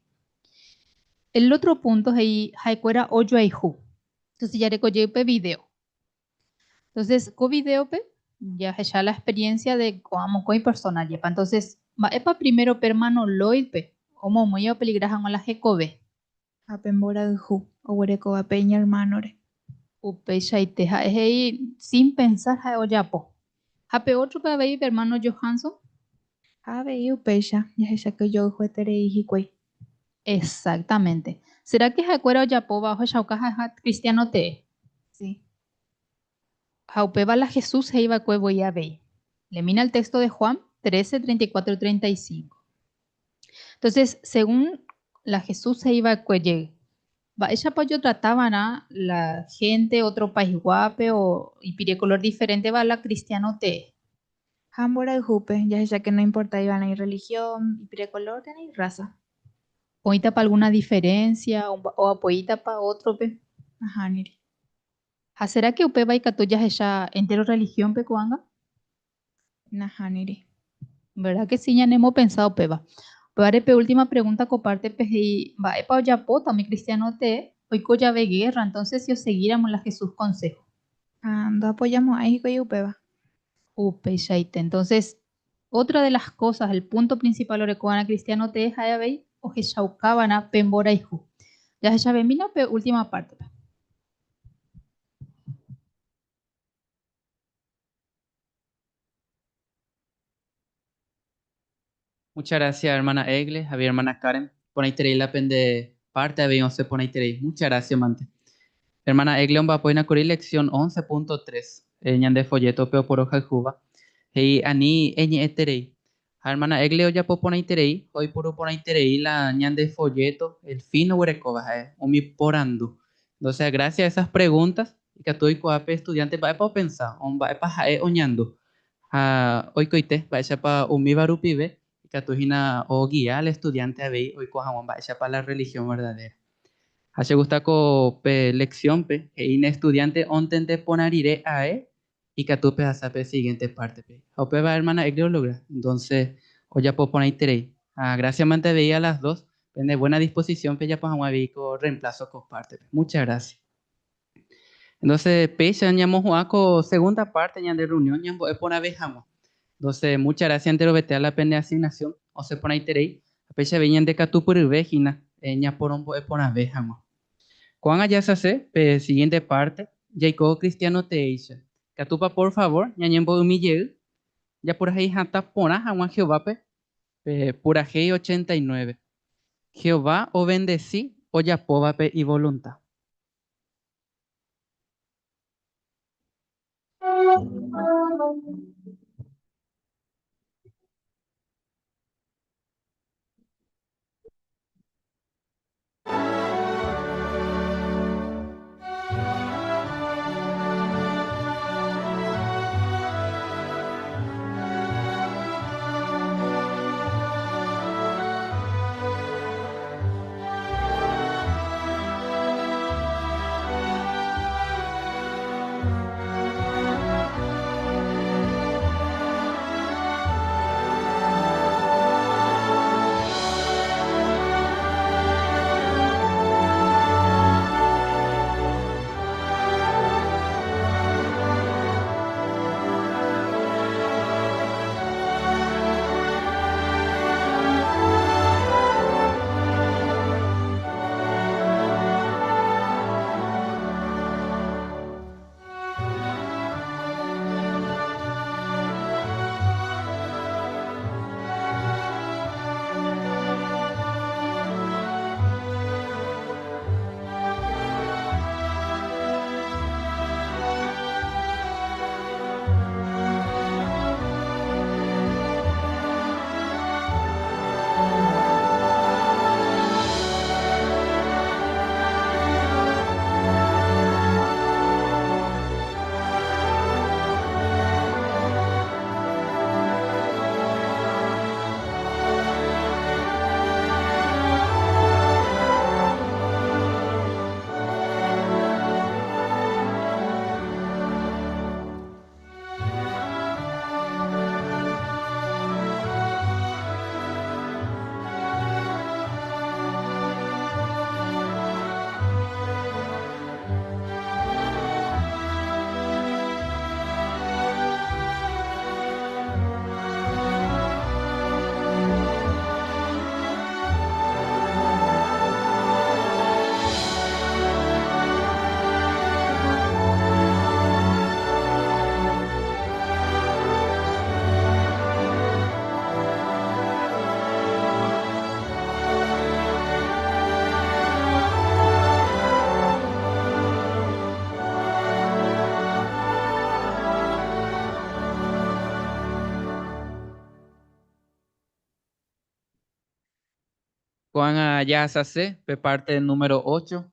El otro punto he'i ha'ekuéra ojoayhu. Entonces, jareko jey pe video. Entonces, ko video-pe jahecha la experiencia de ko'ã mokõi persona jepa. Entonces, mba'épa primero pe hermano Lloyd-pe omomýi opeligra hag̃ua la hekove. Ha pe mborayhu oguerekóva pe iñermanore. Upeichaite ha'e he'i sin pensar ha'e ojapo. Ha pe otro-pe avei pe hermano Johansson. Ha avei upéicha jahecha que ojoayhueterei hikuái. Exactamente. Será que ha'ekuéra ojapóva ohechauka ha'eha cristiano tee? Sí. Ha upéva la Jesús he'iva'ekue voi avei. Lemína el texto de Juan 13, 34 y 35. Entonces, según la Jesús he'iva'ekue jey, mba'éichapa ojotratava'erã la gente otro paisguápe o ipire color diferente va la cristiano tee? Ha mborayhúpe jahecha que no importa irreligión, ipire color ni raza. Oĩtapa alguna diferencia o apoyítapa otro-pe? Nahániri. Ha será que upéva ikatu jahecha entero religión-pe ko'ág̃a? Nahániri. ¿Verdad que sí ñanemo pensado upéva? Upévare pe última pregunta ko parte-pe he'i mba'épa ojapóta umi cristiano tee oiko jave guerra, entonces si oseguíramo la Jesús consejo. Ha ndoapoyamo'ãi hikuái upéva. Upeichaite. Entonces, otra de las cosas, el punto principal orekóva'erã cristiano tee ha'e avei ohechaukava'erã pe mborayhu. Jahechavemína pe última parte-pe. Muchas gracias, hermana Egle, Javier, hermana Karen. Porãiterei la pende parte avei osẽ porãiterei. Muchas gracias, mante. Hermana Egle omba'apohína kuri lección 11.3 ñande folleto-pe oporohayhúva. He'i ani eñe'ẽterei. Ha hermana Egle ojapo porãiterei, oipuru porãiterei la ñande folleto, el fin oguerekóva ha'e, umi porandu. Entonces, gracias a esas preguntas, ikatu oikuaa pe estudiante mba'épa opensa, o mba'épa ha'e oñandu. Ha oikoite mba'éichapa umíva rupive ikatu hína oguia al estudiante avei oikuaa hag̃ua mba'éichapa la religión verdadera. Ha che gusta ko pe lección-pe he'íne estudiante ontende porã rire ae ikatu pehasa pe siguiente parte-pe. Ha upéva hermana Egle ologra. Entonces, ojapo porãiterei. Ha gracias mante avei a las dos pende buena disposición pejapo hag̃ua avei ko reemplazo ko parte-pe. Muchas gracias. Entonces, péicha ñamohu'ã ko segunda parte ñande reunión ñambo'e porãve hag̃ua. Entonces, muchas gracias enterovete a la pende asignación osẽ porãiterei. Ha péicha avei ñande katupyryve hína ñaporombo'e porãve hag̃ua. Ko'ág̃a jasase pe siguiente parte jaiko cristiano teéicha. Katúpa por favor ñañembo'ymi jey japurahéi hatã porã hag̃ua Jehovápe pe purahéi 89. Jehová obendeci. ojapóvape ivolunta. Ko'ág̃a jahasase pe parte número ocho,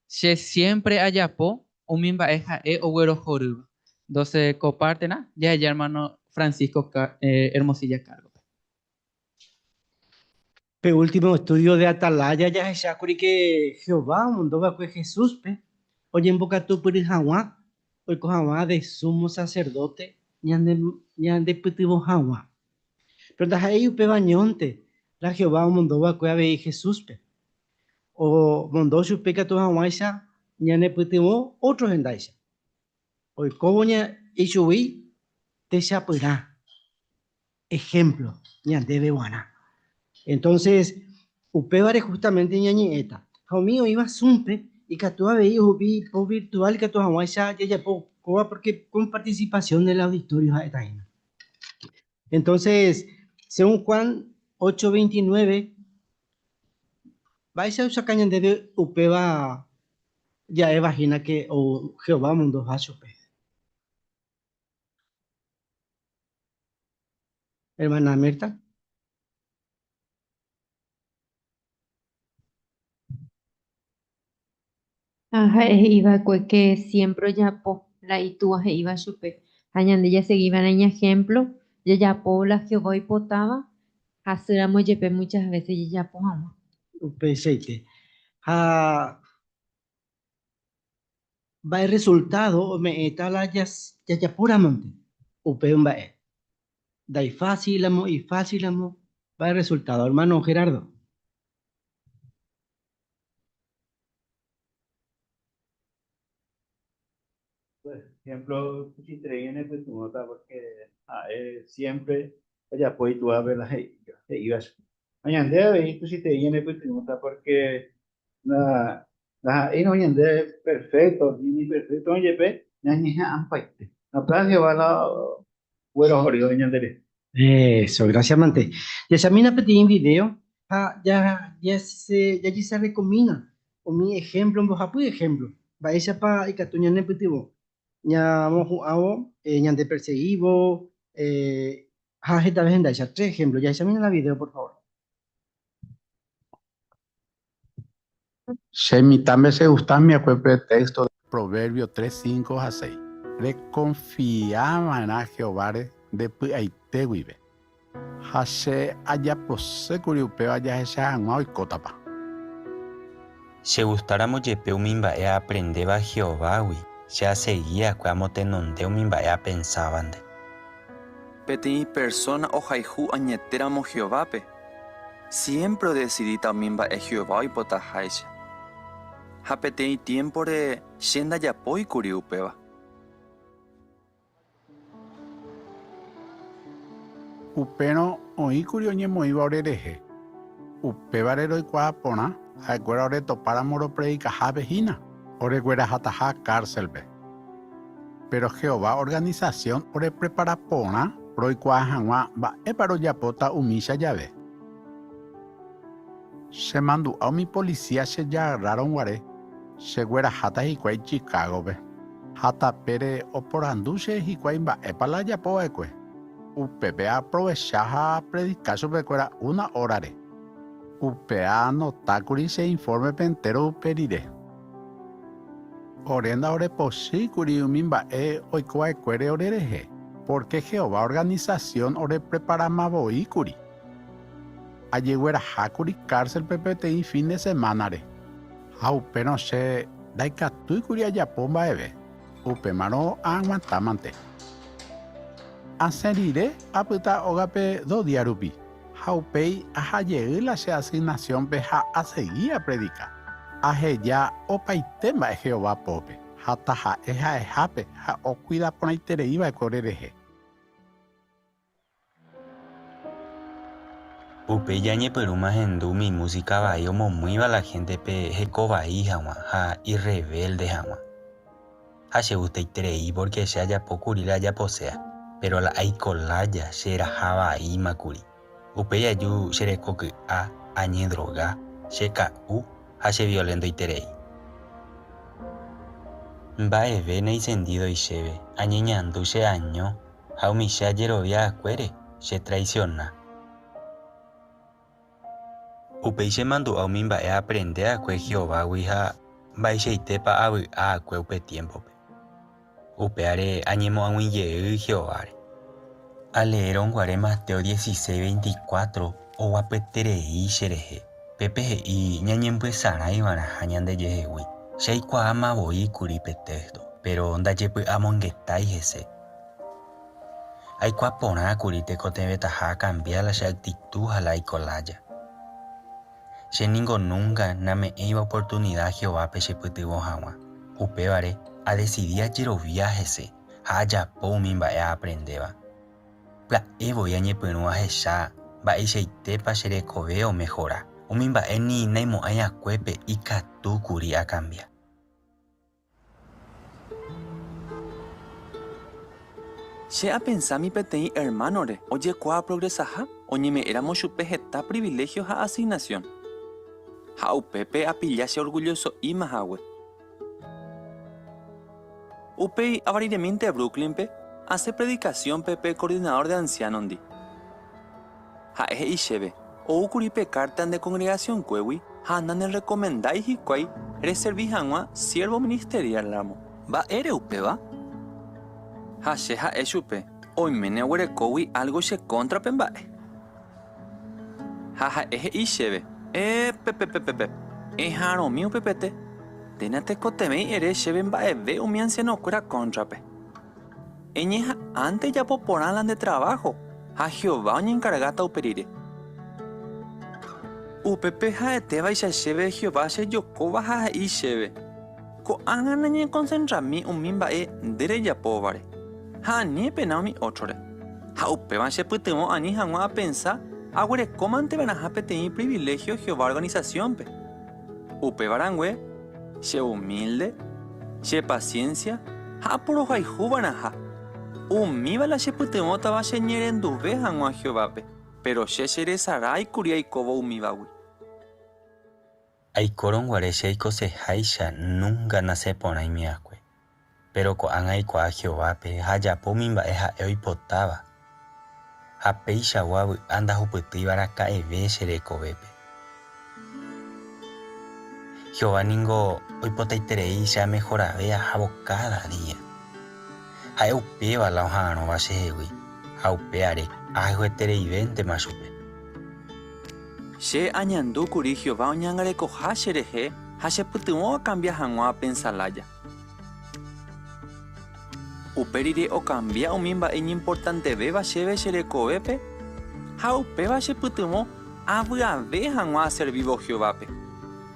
Che siempre ajapo umi mba'e ha'e oguerohorýva. Entonces ko parte-rã jaheja hermano Francisco Hermosilla cargo-pe. Pe último estudio de Atalaya jahechákuri ke Jehová omondo va'ekue Jesúspe oñembokatupyry hag̃ua oiko hag̃ua de súmo saserdóte ñandepytyvõ hag̃ua. Péro ndaha'éi upéva añónte la Jehová omondo va'ekue avei Jesúspe. Omondo chupe ikatu hag̃uáicha ñanepytyvõ ótro hendáicha. Oikóvo ichugui techapyrã. Ejemplo ñandéve guarã. Entonces, upévare justamente ñañe'ẽta. Ha umi oĩva Zoom-pe ikatu avei ohupi ipo virtual ikatu hag̃uáicha jajapo kóva porque con participación del auditorio ha'éta hína. Entonces, según Juan 8:29, mba'éicha oichauka ñandéve upéva ja'éva hína que ou Jehová omondoha chupe. Hermana Mirta. Ha ha'e he'i va'ekue ke siémpre ojapo la Itúa he'íva chupe. Ha ñande jasegi va'erã iñehémplo, jajapo la Jehová oipotáva, hasýramo jepe muchas vése jajapo hag̃ua. Upeichaite. Ha Mba'e rresultádo ome'ẽta la jajapóramonte upe mba'e? Ndaifásilamo, ifásilamo, mba'e rresultádo, ermáno Gerardo? Por ejemplo, tuichaiterei ñanepytyvõta porque ha'e siempre ojapo itúvape la he'íva chupe. Ha ñande avei tuichaiterei ñanepytyvõta porque ndaha'éirõ ñande perfecto, ni imperfectorõ jepe ñañeha'ãmpaite. Ha upéva Jehová la oguerohory ñanderehe. Eso, gracias mante. Jahechamína peteĩ video ha jajesarekomína. umi ehémplo, mbohapy ehémplo, mba'éichapa ikatu ñanepytyvõ ñamohu'ãvo ñandepersegívo ha hetave hendáicha. Tres ehémplo. Jahechamína la vidéo, por favor. Che mitãme chegustámi akue pe téxto de Proverbio 3, 5 ha 6. Rekonfia va'erã Jehováre nde py'aite guive. Ha che ajapose kuri upéva jahecha hag̃ua oikótapa. Chegustáramo jepe umi mba'e aaprendéva Jehovágui, che asegi akue amotenonde umi mba'e apensávante. Peteĩ persóna ohayhu añetéramo Jehovápe, siémpre odesidíta umi mba'e Jehová oipotaháicha. Ha peteĩ tiémpore che ndajapói kuri upéva. Upérõ oĩkuri oñemoĩva orerehe. Upévare roikuaa porã ha'ekuéra oretopáramo ropredikahápe hína, oreguerahataha kárselpe. Péro Jehová organisasión oreprepara porã roikuaa hag̃ua mba'épa rojapóta umícha jave. Chemandu'a umi polisía chejagarrárõ guare, chegueraháta hikuái Chicágope. Ha tapére oporandu che hikuái mba'épa la ajapo va'ekue. Upépe aaprovecha ha apredika chupekuéra una órare. Upéva aanotákuri che infórmepe entéro upe rire. Ore ndaorepochýikuri umi mba'e oiko va'ekuére orerehe, pórke Jehová organisasión orepreparáma voi kuri. Ajeguerahákuri kárselpe peteĩ fin de semánare, ha upérõ che ndaikatúikuri ajapo mba'eve, upémarõ aaguantámante. Asẽ rire apyta ógape dos día rupi, ha upéi aha jey la che asignasiónpe ha asegi apredika. Aheja opaite mba'e Jehová pópe, ha taha'e ha'ehápe ha okuida porãiterei va'ekue orerehe. Upéi jañepyrũma hendu umi músika vai omomýiva la héntepe heko vai hag̃ua ha irrevélde hag̃ua. Ha chegustaiterei pórke che ajapo kuri la ajaposéa, péro la aiko lája che raha vaíma kuri. Upéi aju che reko ky'a, añedroga, che ka'u ha cheviolentoiterei. Mba'eve naisendídoi chéve, añeñandu che año ha umi che ajerovia akuére che traisiona. Upéi chemandu'a umi mba'e aaprende akue Jehovágui ha mba'eichaitépa avy'a akue upe tiémpope. Upévare añemoag̃ui jey Jehováre. Aleérõ guare Mateo 16, 24 oguapyeterei cherehe, pépe he'i ñañembyesarái va'erãha ñandejehegui. Che aikuaáma voi kuri pe téxto, péro ndajepy'amongetái hese. Aikuaa porã kuri tekotevẽtaha akambia la che aktitu ha la aiko lája. Che ningo núnka name'ẽiva oportunida Jehovápe chepytyvõ hag̃ua. Upévare adesidi ajerovia hese ha ajapo umi mba'e aaprendéva. Pya'e voi añepyrũ ahecha mba'eichaitépa che rekove omehora. Umi mba'e ni naimo'ãi akuépe ikatu kuri akambia. Che apensámi peteĩ ermánore ojekuaa progresaha oñeme'ẽramo chupe heta priviléhio ha asignasión. Ha upépe apilla che orgulloso'íma hague. Upéi ava riremínte Brooklynpe, asẽ predikasiónpe pe koordinadór de ansiánondi. Ha'e he'i chéve, Oúkuri pe kárta nde kongregasionkuégui ha nanerrekomendái hikuái reservi hag̃ua siérvo ministeriál-ramo. Mba'ére upéva? Ha che ha'e chupe, Oiméne oguerekógui álgo che kóntrape mba'e. Ha ha'e he'i chéve, Epepepepepe, eha'arõmi upepete, nde natekotevẽi ere chéve mba'eve umi ansianokuéra kóntrape. Eñeha'ãnte ejapo porã la nde traváho ha Jehová oñenkargáta upe rire. Upépe ha'etévaicha chéve Jehová chejokóva ha he'i chéve, Ko'ág̃a nañekonsentrami umi mba'e nde rejapóvare, ha ani epena umi ótrore. Ha upéva chepytyvõ ani hag̃ua apensa aguerekómante va'erãha peteĩ priviléhio Jehová organisasiónpe. Upéva rangue, che umílde, che pasiénsia ha aporohayhu va'erãha. Umíva la chepytyvõtava cheñe'ẽrenduve hag̃ua Jehovápe, péro che cheresarái kuri aikóvo umívagui. Aikórõ guare che aikoseháicha núnka nasẽporãimi va'ekue. Péro ko'ág̃a aikuaa Jehovápe ha ajapo umi mba'e ha'e oipotáva. Ha peichagua vy'a ndahupytýiva araka'eve che rekovépe. Jehová ningo oipotaiterei che amehorave ahávo káda día. Ha'e upéva la oha'arõva chehegui ha upévare ahayhuetereivéntema chupe. Che añandu kuri Jehová oñangarekoha cherehe ha chepytyvõ akambia hag̃ua apensa lája. Upe rire okambia umi mba'e iñimportantevéva chéve che rekovépe ha upéva chepytyvõ avy'ave hag̃ua aservívo Jehovápe,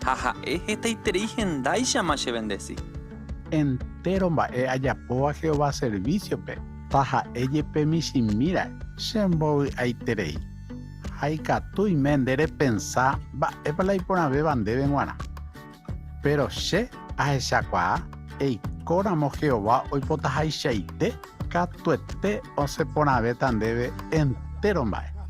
ha ha'e hetaiterei hendáichama chevendesi. Entéro mba'e ajapóva Jehová servísiope, taha'e jepe michĩmíra'e, chembovy'aiterei. Ha ikatu oime nde repensa mba'épa la iporãvéva ndéve g̃uarã. Péro che ahechakuaa eikóramo Jehová oipotahaichaite, katuete osẽ porãvéta ndéve entéro mba'e.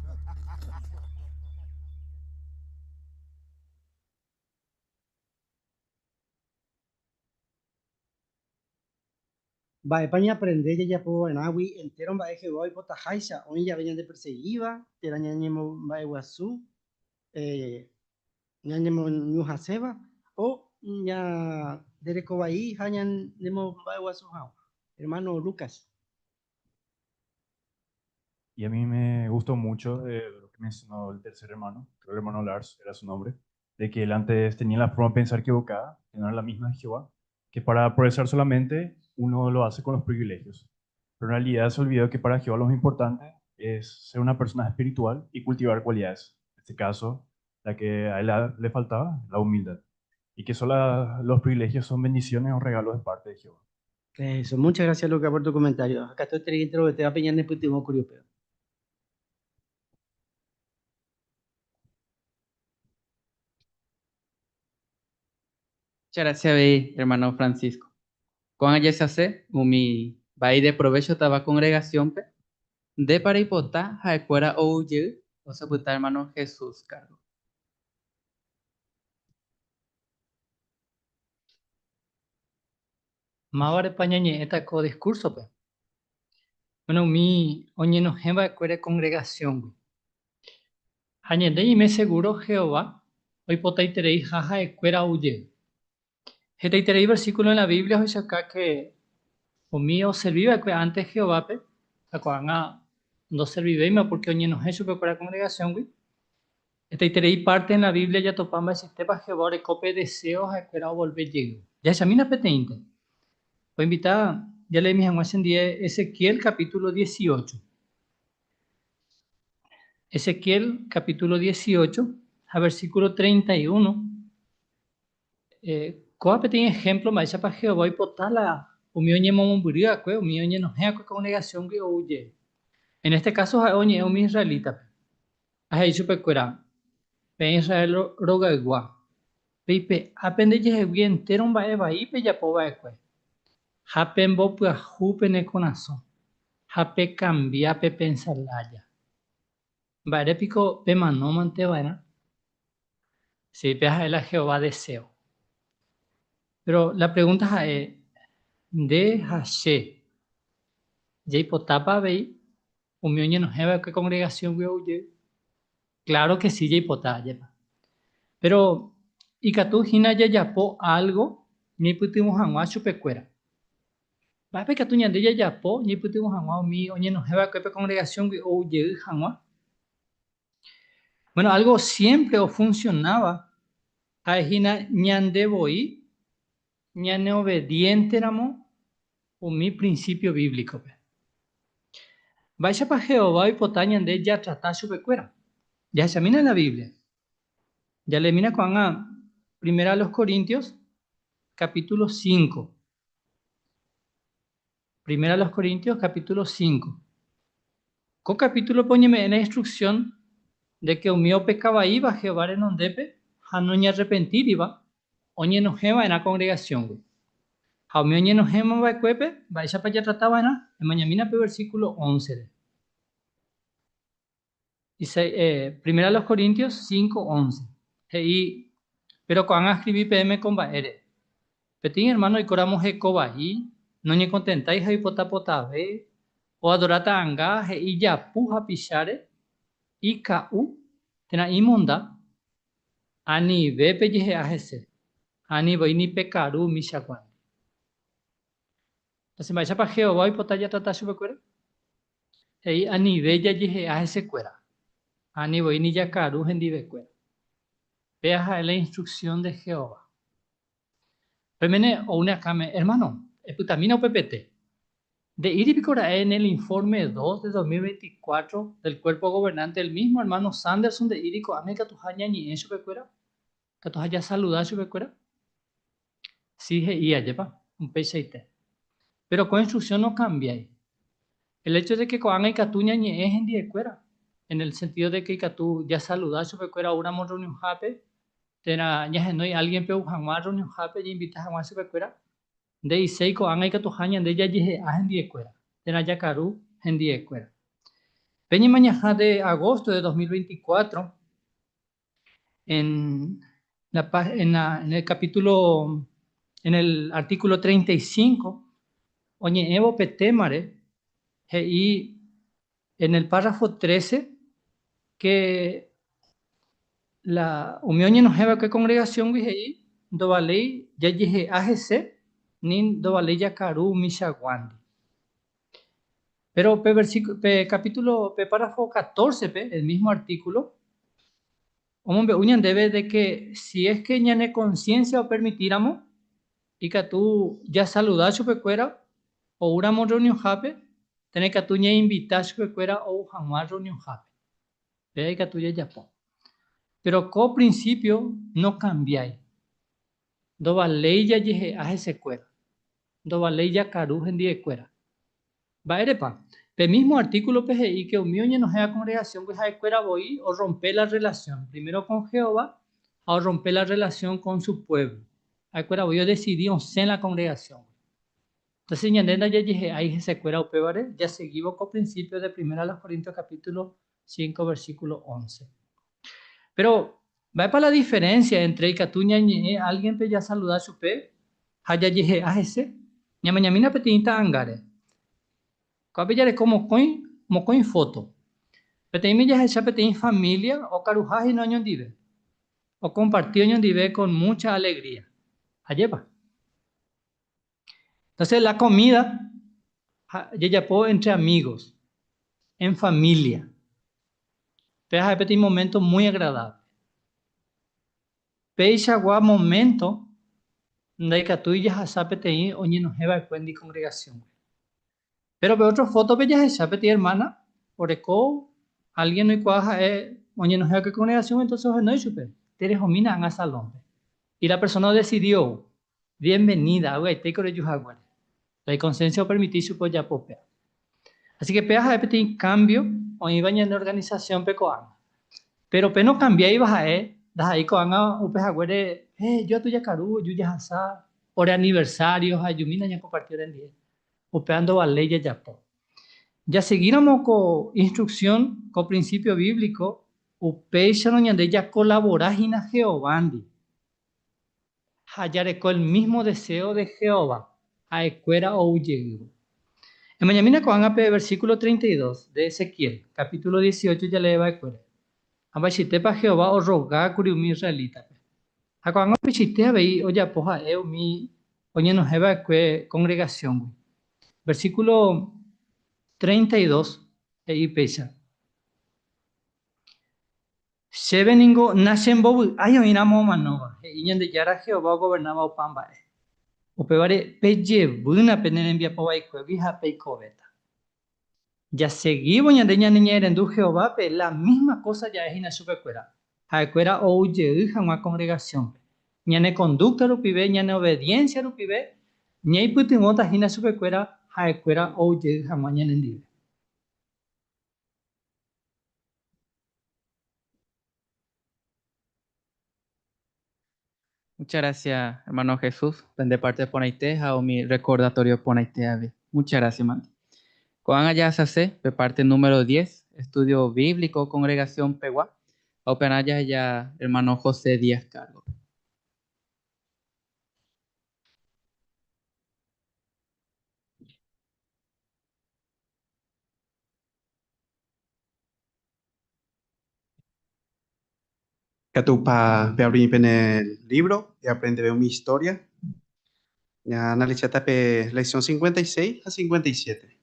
Mba'épa ñaaprende jajapo va'erãgui entéro mba'e Jehová oipotaháicha oĩ jave ñandepersegíva térã ñañemomba'eguasu ñañemoñuhãséva o ñanderekovai ha ñanemomba'eguasu hag̃ua? Ermáno Lucas. Y a mí me gustó mucho lo que mencionó el tercer hermano, creo el hermano Lars era su nombre, de que él antes tenía la forma de pensar equivocada, que no era la misma de Jehová, que para progresar solamente uno lo hace con los privilegios. Pero en realidad se olvidó que para Jehová lo más importante es ser una persona espiritual y cultivar cualidades. En este caso, la que a él le faltaba, la humildad. Y que solo los privilegios son bendiciones o regalos de parte de Jehová. Eso, muchas gracias Luca por tu comentario. Acá estoy te va ñanepytyvõ kuri upéva. Muchas gracias avei, hermano Francisco. Ko'ág̃a jahechase umi mba'e ideprovéchotava congregación-pe, ndépa reipota ha'ekuéra ou jey osapyta hermano Jesús cargo. Mávarepa ñañe'ẽta ko diskúrsope? Bueno, umi oñenohẽ va'ekuére kongregasióngui. Ha ñande ñaime segúro Jehová oipotaitereiha ha'ekuéra ou jey. Hetaiterei versíkulo en la Biblia ohechauka ke umi oservi va'ekue ántes Jehovápe ha ko'ág̃a ndoservivéima pórke oñenohẽ chupekuéra kongregasióngui. Hetaiterei párte en la Biblia jatopa mba'eichaitépa Jehová oreko pe deséo ha'ekuéra ovolve jey. Jahechamína peteĩnte. Poinvita jaleemi hag̃ua chendie Ezequiel capítulo 18. Ezequiel capítulo 18 ha versículo 31. Kóva peteĩ ehémplo mba'éichapa Jehová oipota la umi oñemomombyry va'ekue, umi oñenohẽ va'ekue kongregasióngui ou jey. En este káso ha'e oñe'ẽ umi israelítape, ha he'i chupekuéra, Peẽ Israel rogaygua, peipe'a pendejehegui entéro mba'e vai pejapo va'ekue, ha pembopyahu pene korasõ, ha pekambia pepensa lája. Mba'ére piko pemanómante va'erã? Sí, péva ha'e la Jehová deséo. Péro la pregúnta ha'e, nde ha che, jaipotápa avei umi oñenohẽ va'ekue kongregasióngui ou jey? Kláro ke si jaipota, ajépa. Péro ikatu hína jajapo álgo ñaipytyvõ hag̃ua chupekuéra. Mba'épa ikatu ñande jajapo ñaipytyvõ hag̃ua umi oñenohẽ va'ekue pe kongregasióngui ou jey hag̃ua? Bueno, álgo siémpre ofunsionáva ha'e hína ñande voi ñaneovediénteramo umi prinsípio bíblicope. Mba'éichapa Jehová oipota ñande jatrata chupekuéra? Jahechamína la Biblia. Jaleemína ko'ág̃a Primera a los Corintios, capítulo 5. Primera a los Corintios, capítulo 5. Ko capítulope oñeme'ẽ la instrucción de que umi opeka vaíva Jehová renondépe ha noñearrepentíriva, oñenohẽ va'erã congregación-gui. Ha umi oñenohẽma va'ekuépe, mba'éichapa jatrata va'erã? Emañamína pe versículo 11-re. Primera a los Corintios 5, 11. He'i, Péro ko'ág̃a askrivi peẽme ko mba'ére. Peteĩ ermáno oikóramo heko vai, noñekontentái ha oipota potave, oadora ta'anga, he'i japu hapicháre, ika'u térã imonda, anive pejehe'a hese, ha ani voi ni pekaru umichaguándi. Entonces, mba'éichapa Jehová oipota jatrata chupekuéra? He'i anive jajehe'a hesekuéra, ha ani voi ni jakaru hendivekuéra. Péa ha'e la instrucción de Jehová. Pemene ou ne akãme, Hermano, epytamína upepete. Nde'íri piko ra'e en el informe 2 de 2024 del Cuerpo Gobernante el mismo hermano Sanderson nde'íri ko'ág̃a ikatuha ñañe'ẽ chupekuéra? Ikatuha jasaluda chupekuéra? Si he'i ajépa, upeichaite. Péro ko instrucción nokambiái. El hecho de que ko'ág̃a ikatu ñañe'ẽ hendiekuéra, en el sentido de que ikatu jasaluda chupekuéra oúramo rreunionhápe, térã ñahenói álgienpe ou hag̃ua rreunionhápe ñainvita hag̃ua chupekuéra, nde'iséi ko'ág̃a ikatuha ñande jajehe'a hendiekuéra, térã jakaru hendiekuéra. Pe ñemañaha de agosto de 2024, En la, en la, en el capítulo, en el artículo 35, oñe'ẽvo pe témare, he'i en el párrafo 13 que la, umi oñenohẽva'ekue congregación-gui he'i ndovaléi jajehe'a hese ni ndovaléi jakaru umichaguándi. Pero pe, pe capítulo, pe párrafo 14-pe, el mismo artículo, omombe'u ñandéve de que si es que ñane conciencia opermitíramo, ikatu jasaluda chupekuéra oúramo reunionhápe, térã ikatu ñainvita chupekuéra ou hag̃ua reunionhápe. Péva ikatu jajapo. Pero ko principio nokambiái. Ndovaléi jajehe'a hesekuéra. Ndovaléi jakaru hendiekuéra. Mba'érepa? Pe mísmo artíkulope he'i ke umi oñenohẽva kongregasióngui ha'ekuéra voi orrompe la rrelasión, primero kon Jehová ha orrompe la rrelasión kon su puévlo. Ha'ekuéra voi odesidi osẽ la kongregasióngui. Entonces ñande ndajajehe'ái hesekuéra upévare jasegívo ko prinsípio de Primera a los Corintios capítulo 5 versículo 11. Péro, mba'épa la diferénsia éntre ikatu ñañe'ẽ álgienpe jasaluda chupe ha jajehe'a hese? Ñamañamína peteĩ ta'angáre. Ko'ápe jareko mokõi, mokõi fóto. Peteĩme jahecha peteĩ família okaruha hína oñondive. Okomparti oñondive con mucha alegría. Ajépa? Entonces la comida jajapo entre amigos, en familia. Péva ha'e peteĩ momento muy agradable. Peichagua momento ndaikatúi jahasa peteĩ oñenohẽ va'ekuéndi congregación-gui. Péro pe ótro fótope jahecha peteĩ ermána oreko álgien oikuaa ha'e oñenohẽ va'ekue kongregasióngui, entónse ohenói chupe, Terehomína ág̃a salónpe. Y la persóna odesidi ou. Bienvenida, avy'aitéiko reju haguére. La ikonsénsia opermiti chupe ojapo upéva. Así ke péva ha'e peteĩ kámbio oĩva ñane organisasiónpe ko'ág̃a. Péro pe nokambiáiva ha'e ndaha'éi ko'ág̃a upe haguére, Hey, eju atu jakaru, eju jahasa ore aniversário ha ejumína ñakomparti orendie. Upéva ndovaléi jajapo. Jasegíramo ko instruksión, ko prinsípio bíblico, upéicharõ ñande jakolavora hína Jehovándi ha jareko el mísmo deséo de Jehová, ha'ekuéra ou jeývo. Emañamína ko'ág̃a pe versíkulo 32 de Ezequiel, kapítulo 18 jalee va'ekuére. Ha mba'eichaitépa Jehová orroga kuri umi israelítape. Ha ko'ág̃a upeichaite avei ojapo ha'e umi oñenohẽ va'ekue kongregasióngui. Versíkulo 32 he'i péicha, Chéve ningo nachembovy'ái oĩramo omanóva, he'i Ñandejára Jehová ogovernáva opa mba'e. Upévare pejevýna pene rembiapo vaikuégui ha peikovéta. Jasegívo ñande ñaneñe'ẽrendu Jehovápe, la mísma kósa ja'e hína chupekuéra, ha'ekuéra ou jey hag̃ua kongregasiónpe. Ñane kondúkta rupive, ñane ovediénsia rupive, ñaipytyvõta hína chupekuéra ha'ekuéra ou jey hag̃ua ñanendive. Muchas gracias, hermano Jesús, pende parte porãite ha umi recordatorio porãite avei. Muchas gracias, mante. Ko'ág̃a jahasase pe parte número 10, estudio bíblico congregación pegua, ha upearã jaheja hermano José Díaz cargo-pe. Katu pa peavri pene libro eaprendeve umi historia. Ñaanalisáta pe lección 56 ha 57.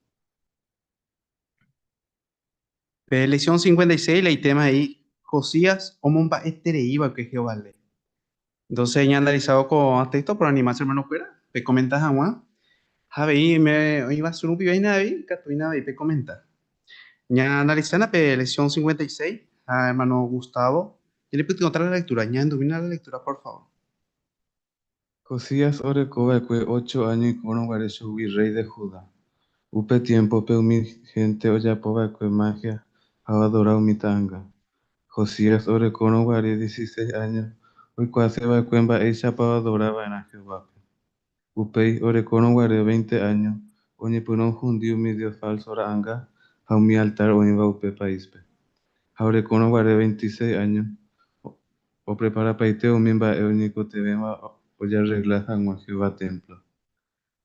Pe lección 56 la itéma he'i Josías omomba'eterei va'ekue Jehová léi. Entonces ñaanalisávo ko'ã texto poranima che hermano-kuéra pekomenta hag̃ua ha avei oime oĩva su rupive hína avei ikatuína avei pekomenta. Ñaanalisána pe lección 56 ha hermano Gustavo ñanepytyvõta la lectura. Ñahendumína la lectura por favor. Josías oreko va'ekue ocho áño oikórõ guare chugui rréi de Judá. Upe tiémpope umi hénte ojapo va'ekue máhia ha oadora umi ta'anga. Josías orekórõ guare dieciséis áño oikuaase va'ekue mba'éichapa oadora va'erã Jehovápe. Upéi, orekórõ guare veinte áño, oñepyrũ ohundi umi dios fálso ra'anga ha umi altár oĩva upe paíspe. Ha orekórõ guare veintiséis áño, Opreparapaite umi mba'e oñekotevẽva ojarregla hag̃ua Jehová témplo.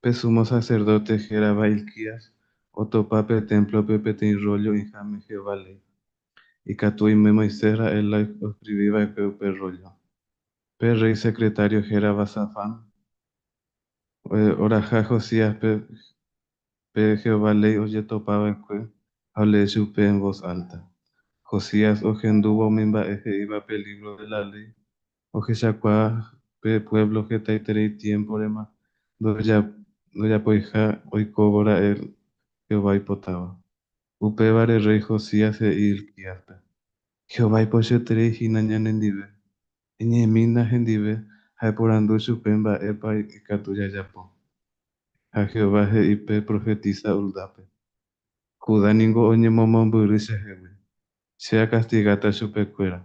Pe súmo saserdóte hérava Hilquías otopa pe témplope peteĩ rróllo oĩháme Jehová léi. Ikatu oime Moisés ra'e la oskrivi va'ekue upe rróllo. Pe rréi sekretário hérava Safán oraha Josíaspe Pe Jehová léi ojetopa va'ekue ha olee chupe en vos álta. Josías ohendúvo umi mba'e he'íva pe lívro de la léi, ohechakuaa pe puévlo hetaiterei tiémporema ndojapoiha oikóvo ra'e Jehová oipotáva. Upévare rréi Josías he'i Hilquíaspe, Jehová ipochyeterei hína ñanendive, eñe'ẽmína hendive ha eporandu chupe mba'épa ikatu jajapo. Ha Jehová he'i pe profetísa Huldápe, Judá ningo oñemomombyry chehegui, che akastigáta chupekuéra.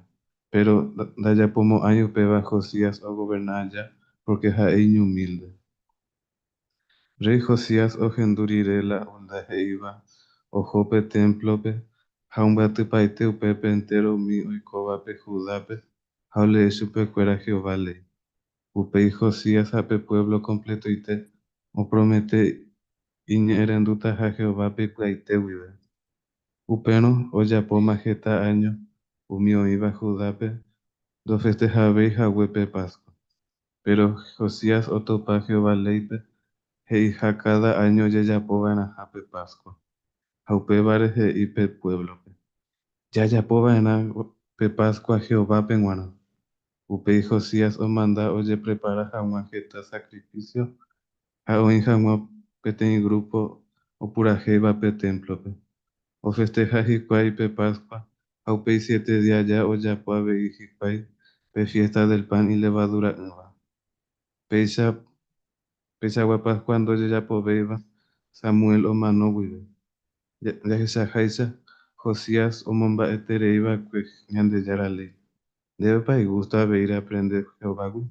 Péro ndajapomo'ãi upéva Josías ogoverna aja pórke ha'e iñumílde. Rréi Josías ohendu rire la Huldá he'íva, oho pe témplope ha ombyatypaite upépe entéro umi oikóvape Judápe ha olee chupekuéra Jehová léi. Upéi Josías ha pe puévlo kompletoite opromete iñe'ẽrendutaha Jehovápe ipy'aite guive. Upérõ ojapóma heta áño umi oĩva Judápe ndofestehavéi hague pe Páskua. Péro Josías otopa Jehová léipe he'iha káda áño ojejapo va'erãha pe Páskua, ha upévare he'i pe puévlope, Jajapo va'erã pe Páskua Jehovápe g̃uarã. Upéi Josías omanda ojeprepara hag̃ua heta sakrifísio ha oĩ hag̃ua peteĩ grúpo opurahéiva pe témplope. Ofesteha hikuái pe Páskua ha upéi siete día aja ojapo avei hikuái pe Fiésta del Pan Ilevadura'ỹva. Péicha peichagua Páskua ndojejapovéiva Samuel omano guive. Jahechaháicha, Josías omomba'eterei va'ekue Ñandejára Léi. Ndévepa igústo avei reaprende Jehovágui?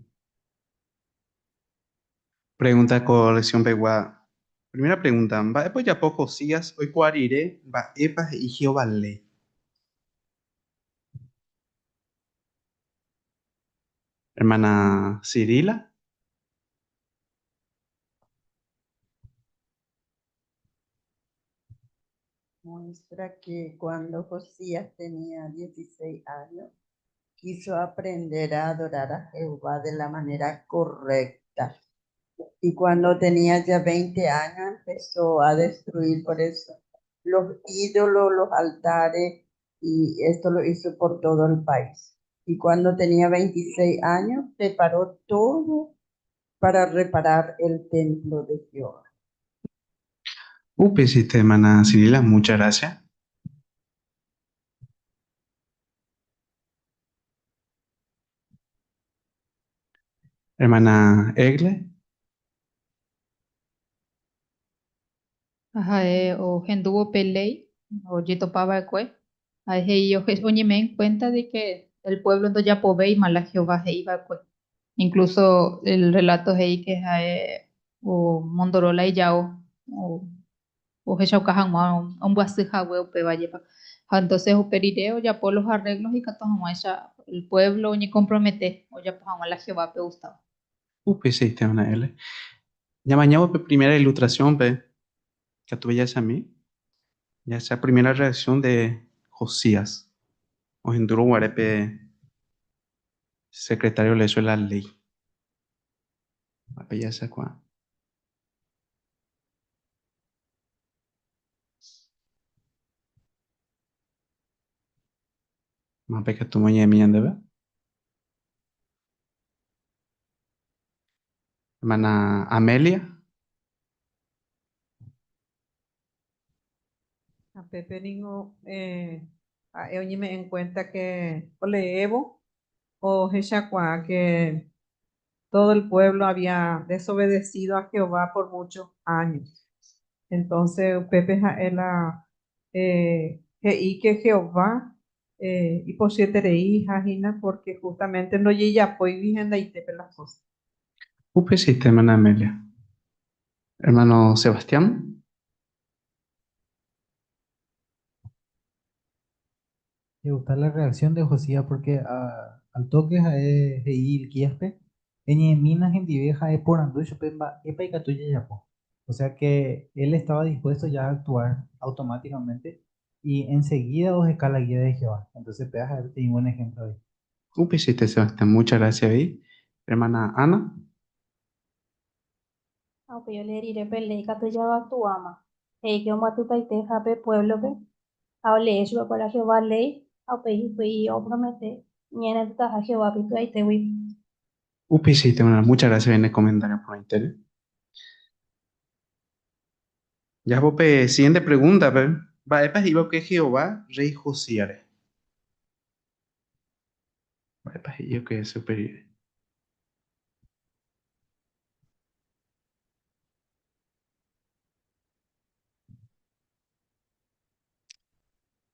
Pregúnta ko leksión pegua. Primera pregúnta, Mba'épa ojapo Josías oikuaa rire mba'épa he'i Jehová léi? Ermána Cirila. Muestra que cuando Josías tenía 16 años, quiso aprender a adorar a Jehová de la manera correcta. Y cuando tenía ya 20 años empezó a destruir por eso los ídolos, los altares, y esto lo hizo por todo el país. Y cuando tenía 26 años, preparó todo para reparar el templo de Jehová. Upe chete, hermana Cirila, muchas gracias. Hermana Egle. Ha ha'e ohendúvo pe léi ojetopa va'ekue, ha'e he'i oñeme'ẽ en cuenta de que el pueblo ndojapovéima la Jehová he'i va'ekue. Incluso el relato he'i que ha'e omondoro la ijao ohechauka hag̃ua ombyasy hague upéva jepa. Ha entonces upe rire ojapo los arreglos ikatu hag̃uáicha el pueblo oñekompromete ojapo hag̃ua la Jehovápe ogustáva. Upeichaite onaele. Ñamañávo pe primera ilustración-pe, katu jahechami, jahecha primera reacción de Josías ohendúrõ guare pe Secretario oleécho la léi. Mba'épa jahechakuaa. Mápa ikatu omoñe'ẽmi ñandéve? Hermana Amelia. Ha pépe ningo ha'e oñeme'ẽ en cuenta que oleévo ohechakuaa que todo el pueblo había desobedecido a Jehová por muchos años. Entonces upépe ha'e la he'i que Jehová ipochyeterei ha hína porque justamente ndojejapóigui hendaitépe las cosas. Upeichaite, hermana Amelia. Hermano Sebastián. Me gusta la reacción de Josías porque al toque ha'e he'i Hilquíaspe, Eñe'ẽmína hendive ha eporandu chupe mba'épa ikatu jajapo. O sea que él estaba dispuesto ya a actuar automáticamente y enseguida oheka la guía de Jehová. Entonces péva ha'e peteĩ buen ejemplo avei. Upeichaite Sebastián, muchas gracias avei. Hermana Ana. Ha upéi olee rire pe léi katu ijavaktuáma, he'i ke ombyatypaite ha pe puévlope ha olee chupekuéra Jehová léi ha upéi hikuái opromete iñe'ẽrendutaha Jehovápe ipy'aite guive. Upeichaite hermana, muchas gracias ne comentario porãitére. Jajapo pe siguiente pregunta-pe, Mba'épa he'íva upe Jehová rréi Josías-re? Mba'épa he'i upe hese upe rire?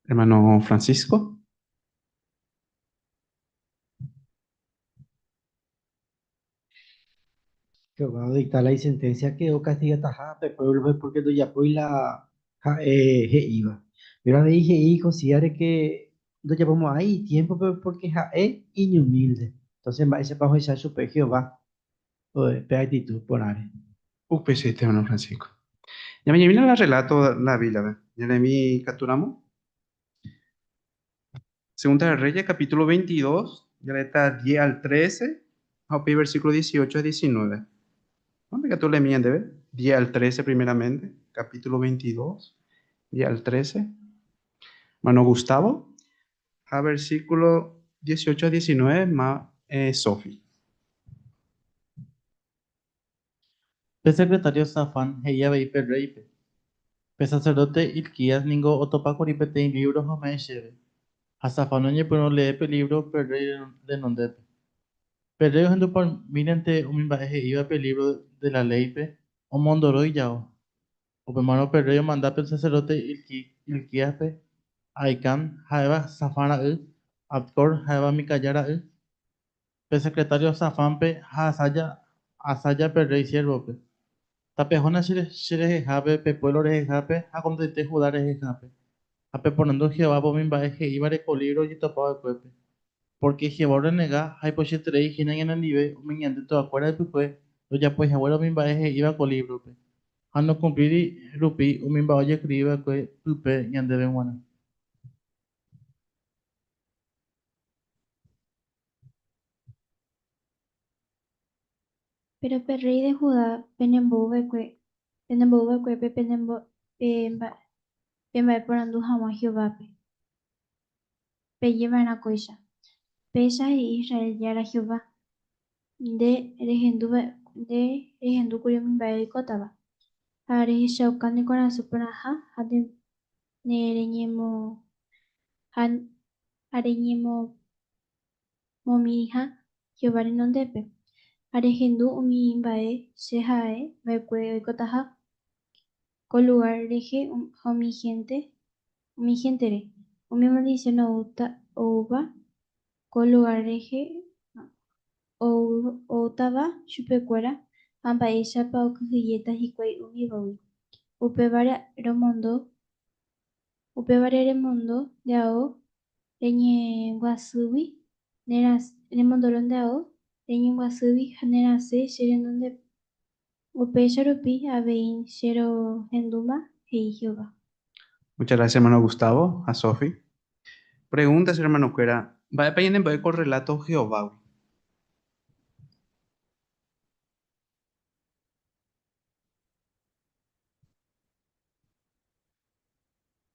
Hermano Francisco. Jehová odicta la isentencia que ocastigataha pe pueblo-pe porque ndojapói la ha'e he'íva. Péro avei he'i Josías-re que ndojapomo'ãi itiémpope porque ha'e iñumílde. Entonces mba'éichapa ohecha chupe Jehová pe actitud porãre. Upeichaite, hermano Francisco. Ñameñemína la relato la Biblia-pe. Ñanemi katu ramo. Segunda de Reyes, capítulo 22, ya está 10 al 13, ha upéi versículo 18 a 19. Mápe katu leemi ñandéve? 10 al 13 primeramente, capítulo 22, 10 al 13. Hermano Gustavo, ha versículo 18 a 19, ma Sofi. Pe secretario Safán he'i avei pe rréipe, Pe saserdóte Hilquías ningo otopa kuri peteĩ lívro ha ome'ẽ chéve. Ha Safán oñepyrũ olee pe lívro pe rréi renondépe. Pe rréi ohendupamírente umi mba'e he'íva pe lívro de la léipe, omondoro ijao. Upémarõ pe rréi omanda pe saserdóte Hilquíaspe, Ahicam, ha'éva Safán ra'y, Acbor, ha'éva Micaya ra'y, Pe sekretário Safánpe ha Asaya, Asaya pe rréi siérvope. Tapehóna che rehehápe, pe puévlo rehehápe ha kompletoite Judá rehehápe. Ha peporandu Jehovápe umi mba'e he'ívare ko lívro ojetopa va'ekuépe. Pórke Jehová orrenega ha ipochyeterei hína ñanendive umi ñande tuakuéra ypykue ndojapói haguére umi mba'e he'íva ko lívrope, ha nokumplíri rupi umi mba'e ojeskrivi va'ekue pype ñandéve g̃uarã. Péro pe rréi de Judá penembou va'ekue, penembou va'ekuépe pemba'eporandu hag̃ua Jehovápe, peje va'erã kóicha, 'Péicha he'i Israel Jára Jehová, Nde rehendu kuri umi mba'e oikótava, ha rehechauka ne korasõ porãha ha ne reñemo ha reñemomirĩha Jehová renondépe, ha rehendu umi mba'e che ha'e va'ekue oikotaha ko lugár rehe ha umi hénte umi héntere, umi maldisión oúta oúva ko lugár rehe oútava chupekuéra ha mba'éichapa okyhyjéta hikuái umívagui. Upévare romondo Upévare remondo nde ao reñembyasýgui, remondoro nde ao reñembyasýgui ha nerasẽ che renondépe. Upéicha rupi avei che rohendúma, he'i Jehová. Muchas gracias hermano Gustavo ha Sofi. Preguntas hermanokuéra, Mba'épa ñanembo'e ko relato Jehovágui?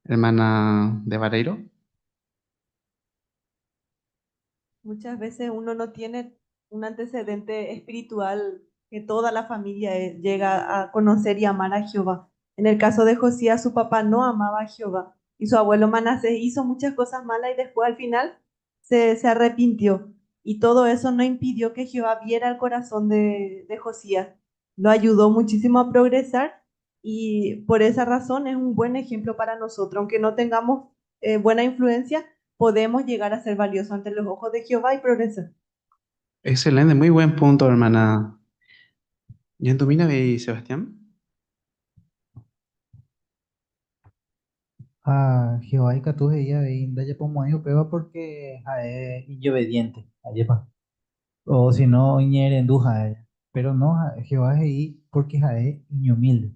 Hermana de Vareiro. Muchas veces uno no tiene un antecedente espiritual que toda la familia llega a conocer y amar a Jehová. En el caso de Josías, su papá no amaba a Jehová y su abuelo Manasés hizo muchas cosas malas y después al final se arrepintió. Y todo eso no impidió que Jehová viera el corazón de Josías. Lo ayudó muchísimo a progresar y por esa razón es un buen ejemplo para nosotros. Aunque no tengamos buena influencia, podemos llegar a ser valiosos ante los ojos de Jehová y progresar. Excelente, muy buen punto, hermana. Ñandumina y Sebastián. Ha Jehová ikatu he'i avei ndajapomo'ãi upéva porque ha'e iñobediente, ajépa. O si no, iñe'ẽrendu ha'e. Pero no, Jehová he'i porque ha'e iñhumilde.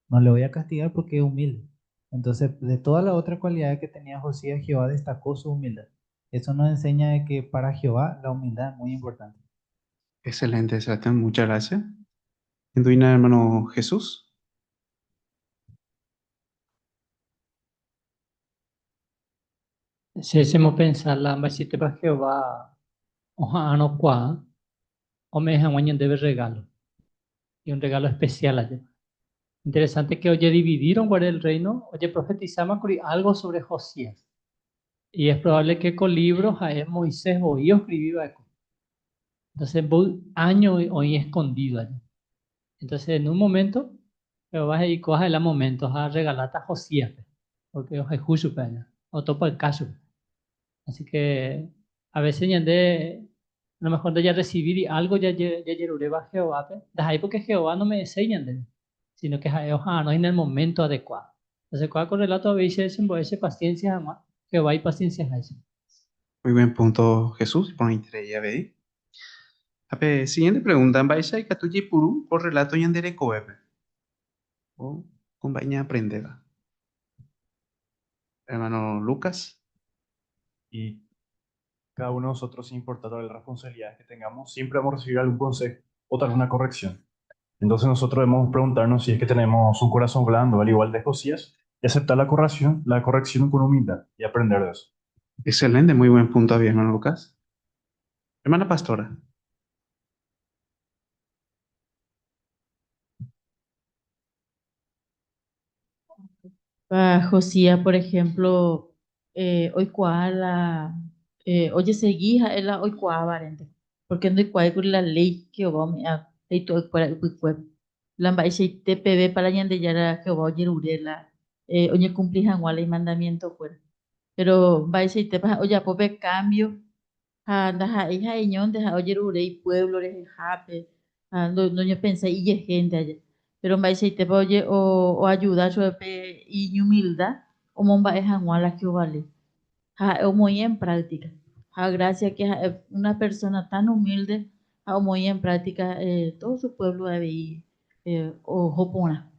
No le voy a castigar porque es humilde. Entonces, de todas las otras cualidades que tenía Josías, Jehová destacó su humildad. Eso nos enseña de que para Jehová la humildad es muy importante. Excelente, Sebastián, muchas gracias. Ñandumina, hermano Jesús. Che chemopensa la mba'eichaitépa Jehová oha'arõkuaa ome'ẽ hag̃ua ñandéve regalo, y un regalo especial ajépa. Interesante que ojedividírõ guare el reino ojeprofetisáma kuri algo sobre Josías. Y es probable que ko libro ha'e Moisés voi oskrivi va'ekue. Entonces mboy áño oĩ escondido aja. Entonces en un momento Jehová he'i kóva ha'e la momento ha arregaláta Josíaspe, porque ohayhu chupe aja, otopayka chupe. Así que a veces ñande a lo mejor ndajarresivíri algo jajeruréva Jehovápe, ndaha'éi porque Jehová nome'ẽséi ñandéve, sino que ha'e oha'arõ hína el momento adecuado. Entonces kóva ko relato avei che chembo'e che paciencia hag̃ua Jehová ipacienciaháicha. Muy buen punto, Jesús, iporãiterei avei. Ha pe siguiente pregunta, mba'éicha ikatu jaipuru ko relato ñande rekovépe? O ko mba'e ñaaprendéva? Hermano Lucas. Y cada uno de nosotros, sin importar las responsabilidades que tengamos, siempre vamos a recibir algún consejo o tal vez una corrección. Entonces nosotros debemos preguntarnos si es que tenemos un corazón blando, al igual de Josías, y aceptar la corrección con humildad y aprender de eso. Excelente, muy buen punto, hermano Lucas. Hermana pastora. Pa Josías, por ejemplo, oikuaa la ojesegi ha'e la oikuaávarente, porque ndoikuaáikuri la léi Jehová ome'ẽ he'i tuakuéra ypykuépe. La mba'eichaite peve para Ñandejára Jehová ojerure la oñekumpli hag̃ua la imandamientokuéra. Pero mba'eichaitépa ha'e ojapo pe cambio ha ndaha'éi ha'eñónte ha'e ojerure ipueblo rehehápe ha ndoñopensái ijehénte aja. Pero mba'eichaitépa oayuda chupe pe iñumilda omomba'e hag̃ua la Jehová léi. Ha ha'e omoĩ en práctica. Ha gracia que ha'e una persona tan humilde ha omoĩ en práctica todo su pueblo avei oho porã.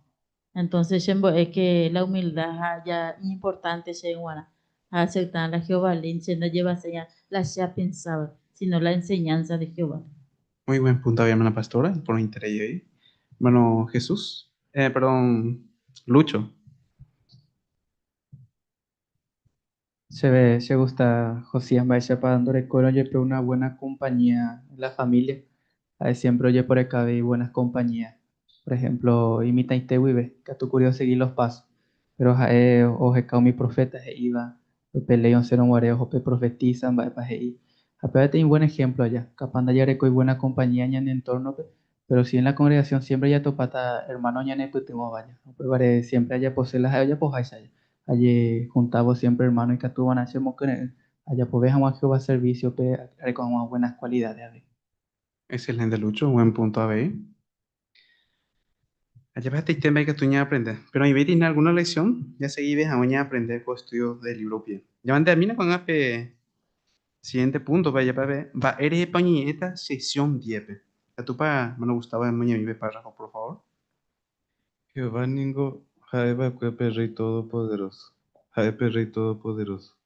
Entonces chembo'e que la humildad ha ja iñimportante chéve g̃uarã ha aceptar la Jehová léi che ndajevaséi la che apensáva, sino la enseñanza de Jehová. Muy buen punto, hermana pastora, iporãiterei avei. Hermano Jesús, perdón, Lucho. Chéve che gusta Josías mba'éichapa ndorekóirõ jepe una buena compañía en la familia, ha'e siempre ojeporeka avei buenas compañías. Por ejemplo, imitãite guive ikatu kuri osegi los pasos, pero ha'e oheka umi profeta he'íva upe léi osẽrõ guare oho pe profetisa mba'épa he'i. Ha péva peteĩ buen ejemplo aja, capaz ndajarekói buena compañía ñane entorno-pe, pero si en la congregación siempre jatopáta hermano ñanepytyvõva aja. Upévare siempre ajapose la ha'e ojapoháicha aja. Ajejuntávo siempre hermano ikatuva'erã chemokyre'ỹ ajapove hag̃ua Jehová servicio-pe areko hag̃ua buenas cualidades avei. Excelente, Lucho, buen punto avei. Ajépa hetaite mba'e ikatu ñaaprende. Pero oĩve tiene alguna lección, jaseguive hag̃ua ñaaprende ko estudio del libro rupi. Jamanteamína ko'ág̃a pe siguiente punto-pe ajépa pe mba'érehepa oñeñe'ẽta sesión 10-pe. Ikatúpa hermano Gustavo emoñe'ẽmi pe párrafo, por favor. Jehová ningo ha'e va'ekue pe Rey Todopoderoso. Ha'e pe Rey Todopoderoso.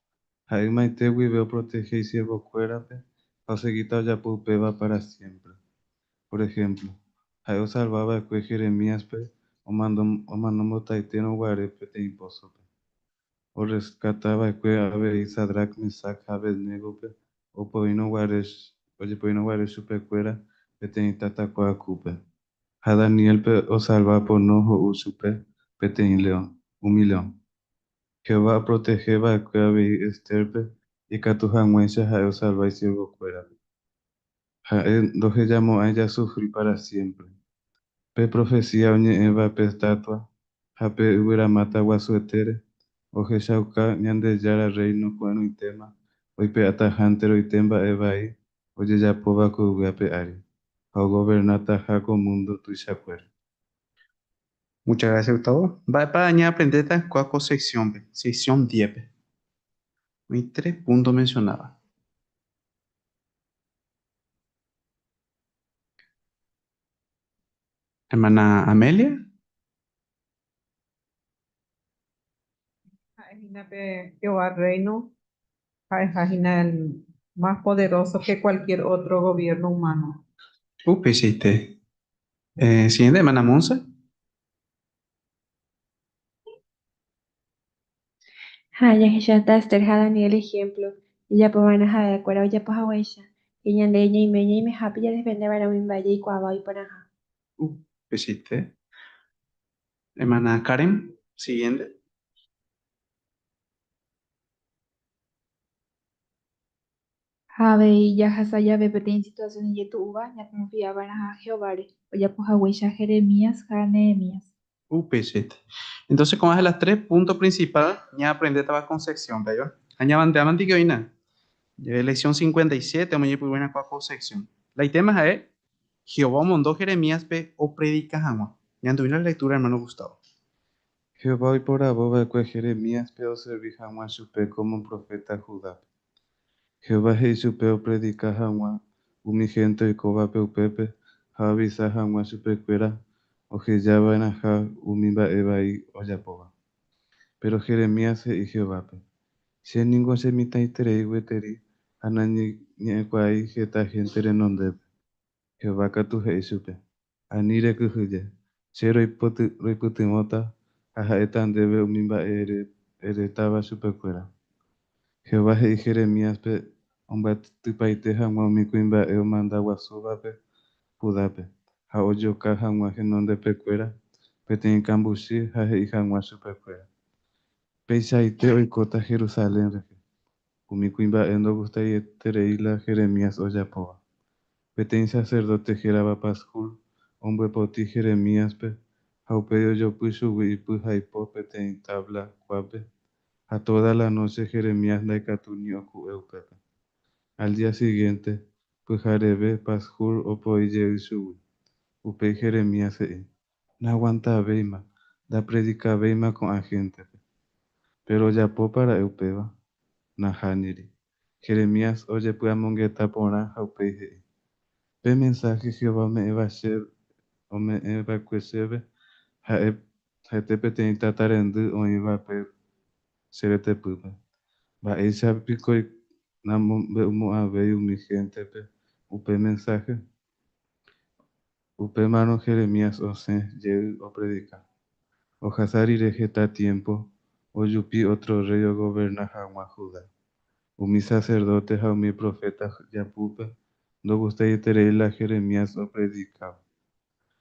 Ha'e ymaite guive oprotehe isiervokuérape ha osegíta ojapo upéva pára siémpre. Por ehémplo, ha'e osalva va'ekue Jeremíaspe omano mbotaitérõ guare peteĩ pósope. Orreskata va'ekue avei Sadrac, Mesac ha Abednégope ojepoírõ guare chupekuéra peteĩ tatakua akúpe. Ha Daniélpe osalva pono ho'u chupe peteĩ leõ, umi leõ. Jehová oprotehe va'ekue avei Estérpe ikatu hag̃uáicha ha'e osalva isiervokuérape. Ha'e ndohejamo'ãi jasufri pára siémpre. Pe profesía oñe'ẽva pe estátua ha pe yvyramáta guasuetére, ohechauka Ñandejára Rréino ko'ẽrõitéma oipe'ataha enteroite mba'e vai ojejapóva ko yvy ape ári, ha ogovernataha ko múndo tuichakuére. Muchas gracias, Gustavo. Mba'épa ñaaprendéta kóa ko sección-pe, sección 10-pe? Oĩ tres punto mencionada. Hermana Amelia. Ha'e hína pe Jehová Rréino ha'eha hína el más poderóso ke kualkiér ótro goviérno umáno. Upeichaite. Eh, siguiente, hermana Monse. Ha jahecháta Ester ha Daniel ehémplo, jajapo va'erã ha'ekuéra ojapo haguéicha, ke ñande ñaime ñaimehápe jadefende va'erã umi mba'e jaikuaáva oĩ porãha. Upeichaite. Hermana Karen, siguiente. Ha avei jahasa jave peteĩ situasión ijetu'úva ñakonfia va'erãha Jehováre, ojapo haguéicha Jeremías ha Nehemías. Upeichaite. Entonces ko'ã las tres punto principal ñaaprendétava ko sección-pe, ajépa? Ha ñavanteámantike oĩna. Lección 57 omoñepyrũva'erã kóa ko sección. La itéma ha'e, Jehová omondo Jeremíaspe opredika hag̃ua. Ñandu'ína la lectura hermano Gustavo. Jehová oiporavo va'ekue Jeremíaspe oservi hag̃ua chupe kómo proféta Judápe. Jehová he'i chupe opredika hag̃ua umi hénte oikóvape upépe ha oavisa hag̃ua chupekuéra oheja va'erãha umi mba'e vai ojapóva. Péro Jeremías he'i Jehovápe, Che ningo chemitãiterei gueteri ha nañe'ẽkuaái heta hénte renondépe. Jehová katu he'i chupe, Ani rekyhyje, che roipytyvõta ha ha'éta ndéve umi mba'e erétava chupekuéra. Jehová he'i Jeremíaspe ombyatypaite hag̃ua umi kuimba'e omanda guasúvape Judápe, ha ojoka hag̃ua henondepekuéra peteĩ kambuchi ha he'i hag̃ua chupekuéra, Peichaite oikóta Jerusalén rehe. Umi kuimba'e ndogustaieterei la Jeremías ojapóva. Peteĩ saserdóte hérava Pasjur ombyepoti Jeremíaspe ha upéi ojopy chugui ipy ha ipo peteĩ távla kuápe, ha tóda la nóche Jeremías ndaikatúi ni oku'e upépe. Al día sigiénte, pyhareve, Pasjur opoi jey chugui. Upéi Jeremías he'i, Naguantavéima, ndapredikavéima ko'ã héntepe. Péro ojapópa ra'e upéva? Nahániri. Jeremías ojepy'amongeta porã ha upéi he'i, Pe mensáhe Jehová ome'ẽva chéve, ome'ẽ va'ekue chéve, ha'e ha'ete peteĩ tata rendy oĩva pe che retepýpe. Mba'éicha piko namombe'umo'ãvéi umi héntepe upe mensáhe? Upémarõ Jeremías osẽ jey opredika. Ohasa rire heta tiémpo, ojupi ótro rréi ogoverna hag̃ua Judá. Umi saserdóte ha umi proféta japúpe ndogustaieterei la Jeremías opredikáva.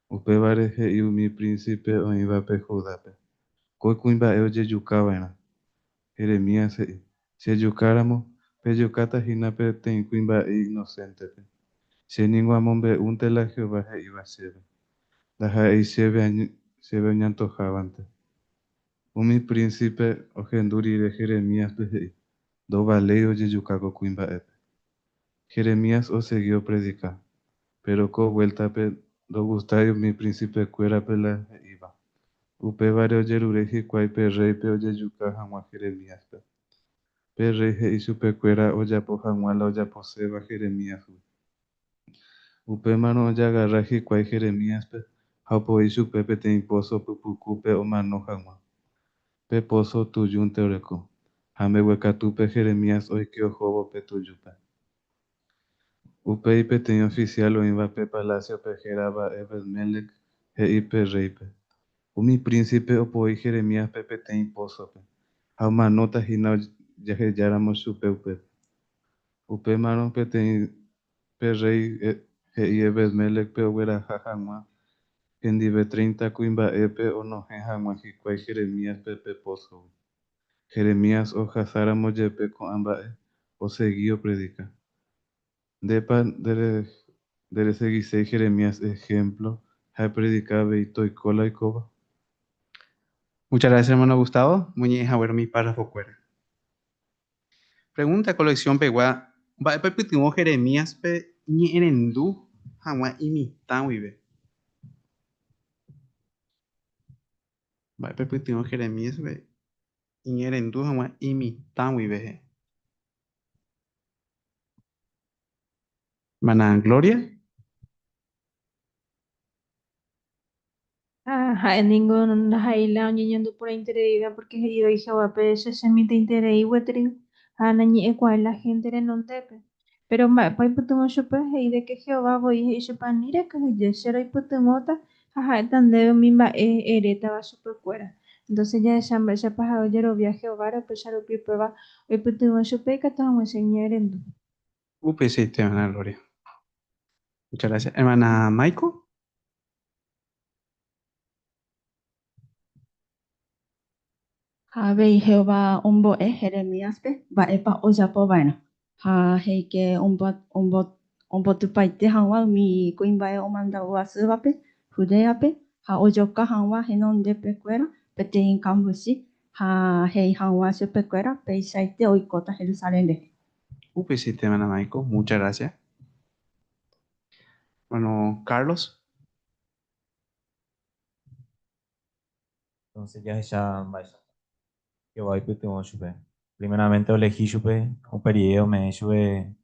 Upévare he'i umi prínsipe oĩvape Judápe, Ko kuimba'e ojejuka va'erã. Jeremías he'i, Chejukáramo, pejukáta hína peteĩ kuimba'e inoséntepe. Che ningo amombe'únte la Jehová he'íva chéve. Ndaha'éi chéve oñantohávante. Umi prínsipe ohendu rire Jeremíaspe he'i, Ndovaléi ojejuka ko kuimba'épe. Jeremías osegi opredika, péro ko vuéltape ndogustái umi prinsipekuérape la he'íva. Upévare ojerure hikuái pe rréipe ojejuka hag̃ua Jeremíaspe. Pe rréi he'i chupekuéra ojapo hag̃ua la ojaposéva Jeremíasgui. Upémarõ ojagarra hikuái Jeremíaspe ha opoi chupe peteĩ póso pypukúpe omano hag̃ua. Pe póso tujúnte oreko, ha mbeguekatúpe Jeremías oike ohóvo pe tujúpe. Upéi peteĩ ofisiál oĩva pe palásiope hérava Ébed-Mélec he'i pe rréipe, Umi prínsipe opoi Jeremíaspe peteĩ pósope. Ha omanóta hína jahejáramo chupe upépe. Upémarõ peteĩ pe rréi he'i Ebed-mélecpe ogueraha hag̃ua hendive treinta kuimba'épe onohẽ hag̃ua hikuái Jeremíaspe pe pósogui. Jeremías ohasáramo jepe ko'ã mba'e, osegi opredika. Ndépa nderesegiséi Jeremías ehémplo ha epredika avei toiko la oikóva? Muchas gracias hermano Gustavo, moñe'ẽ haguére umi párrafo-kuéra. Pregunta ko lección pegua, Mba'épa oipytyvõ Jeremíaspe iñe'ẽrendu hag̃ua imitã guive? Mba'épa oipytyvõ Jeremíaspe iñe'ẽrendu hag̃ua imitã guive? Hermana Gloria. Ha ha'e ningo ndaha'éi la oñeñandu porãitereíva pórke he'i voi Jehovápe, Che chemitãiterei gueteri ha nañe'ẽkuaái la hénte renondépe. Péro mba'épa oipytyvõ chupe? He'i de ke Jehová voi he'i chupe, Ani rekyhyje, che roipytyvõta ha ha'éta ndéve umi mba'e erétava chupekuéra. Entónse jahecha mba'éichapa ha'e ojerovia Jehováre, upéicha rupi upéva oipytyvõ chupe ikatu hag̃uáicha iñe'ẽrendu. Upeichaite, hermana Gloria. Muchas gracias. Hermana Maiko. Ha avei Jehová ombo'e Jeremíaspe mba'épa ojapo va'erã, ha he'íke ombotypaite hag̃ua umi kuimba'e omanda'u asývape Judéape ha ojoka hag̃ua henondepekuéra peteĩ kambuchi ha he'i hag̃ua chupekuéra peichaite oikóta Jerusalén rehe. Upeichaite, hermana Maiko, muchas gracias. Hermano Carlos. Entonces jahecha mba'éichapa Jehová oipytyvõ chupe. Primeramente olehi chupe, upe rire ome'ẽ chupe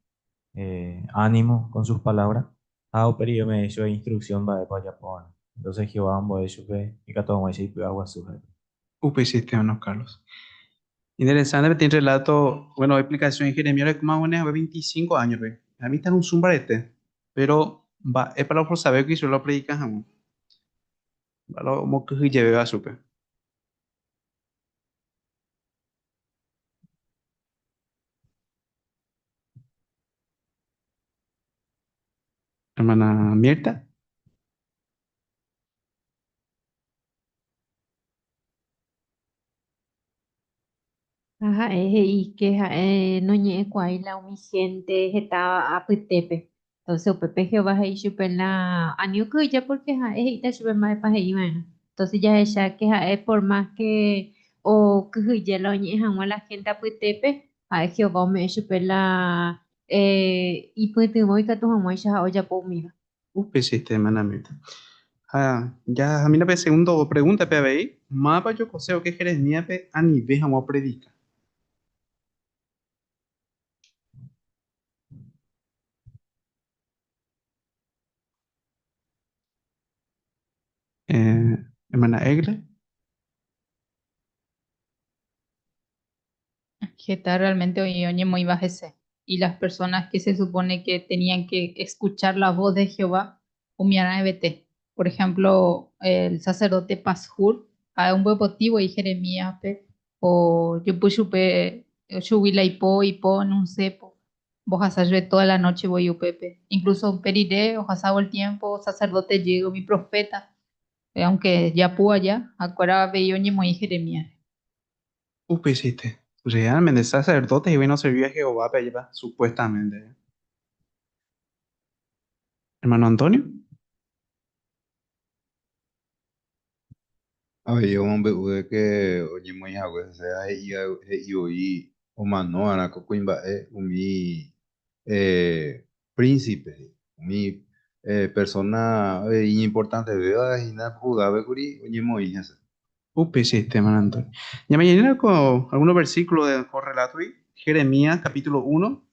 ánimo con sus palabras ha upe rire ome'ẽ chupe instrucción mba'épa ojapo va'erã. Entonces Jehová ombo'e chupe ikatu hag̃uáicha ipy'aguasu ha'e. Upeichaite hermano Carlos. Interesante peteĩ relato, bueno, explicación Jeremías orekóma hague 25 años-pe. Ha mitãrusu mbarete. Pero mba'épa la oforsave chupe la opredika hag̃ua? Mba'e la omokyhyjevéva chupe? Hermana Mirta. Ha ha'e he'i ke ha'e noñe'ẽkuaái la umi hénte heta apytépe. Entonces upépe Jehová he'i chupe la ani okyhyje pórke ha'e he'íta chupe mba'épa he'i va'erã. Entonces jahecha ke ha'e por más ke okyhyje la oñe'ẽ hag̃ua la hénte apytépe, ha'e Jehová ome'ẽ chupe la ipytyvõ ikatu hag̃uáicha ha'e ojapo umíva. Upeichaite, hermana Mirta. Ha jahamína pe segundo pregúntape avei, mávapa ojokose oke Jeremíaspe anive hag̃ua opredika? Eh, hermana Egle. Heta realmente oĩ oñemoĩva hese. Y las personas que se supone que tenían que escuchar la voz de Jehová umi arãevete. Por ejemplo, el sacerdote Pasjur, ha'e ombyepoti voi Jeremíaspe, ojopy chupe chugui la ipo, ipo en un cepo, mbohasa chupe toda la noche voi upépe. Incluso upe rire ohasávo el tiempo, sacerdote jey umi profeta, aunque japu aja, ha'ekuéra avei oñemoĩ Jeremíasre. Upeichaite. Realmente, sacerdote he'i no servía Jehovápe ajépa, supuestamente. Hermano Antonio. Avei omombe'u de que oñemoĩ hague hese ha he'i voi omano va'erã ko kuimba'e umi príncipe, umi persona iñimportantevéva hína Judápe kuri oñemoĩ hese. Upeichaite, hermano Antonio. Ñamañañéna ko algunos versículos de ko relatogui, Jeremías capítulo 1,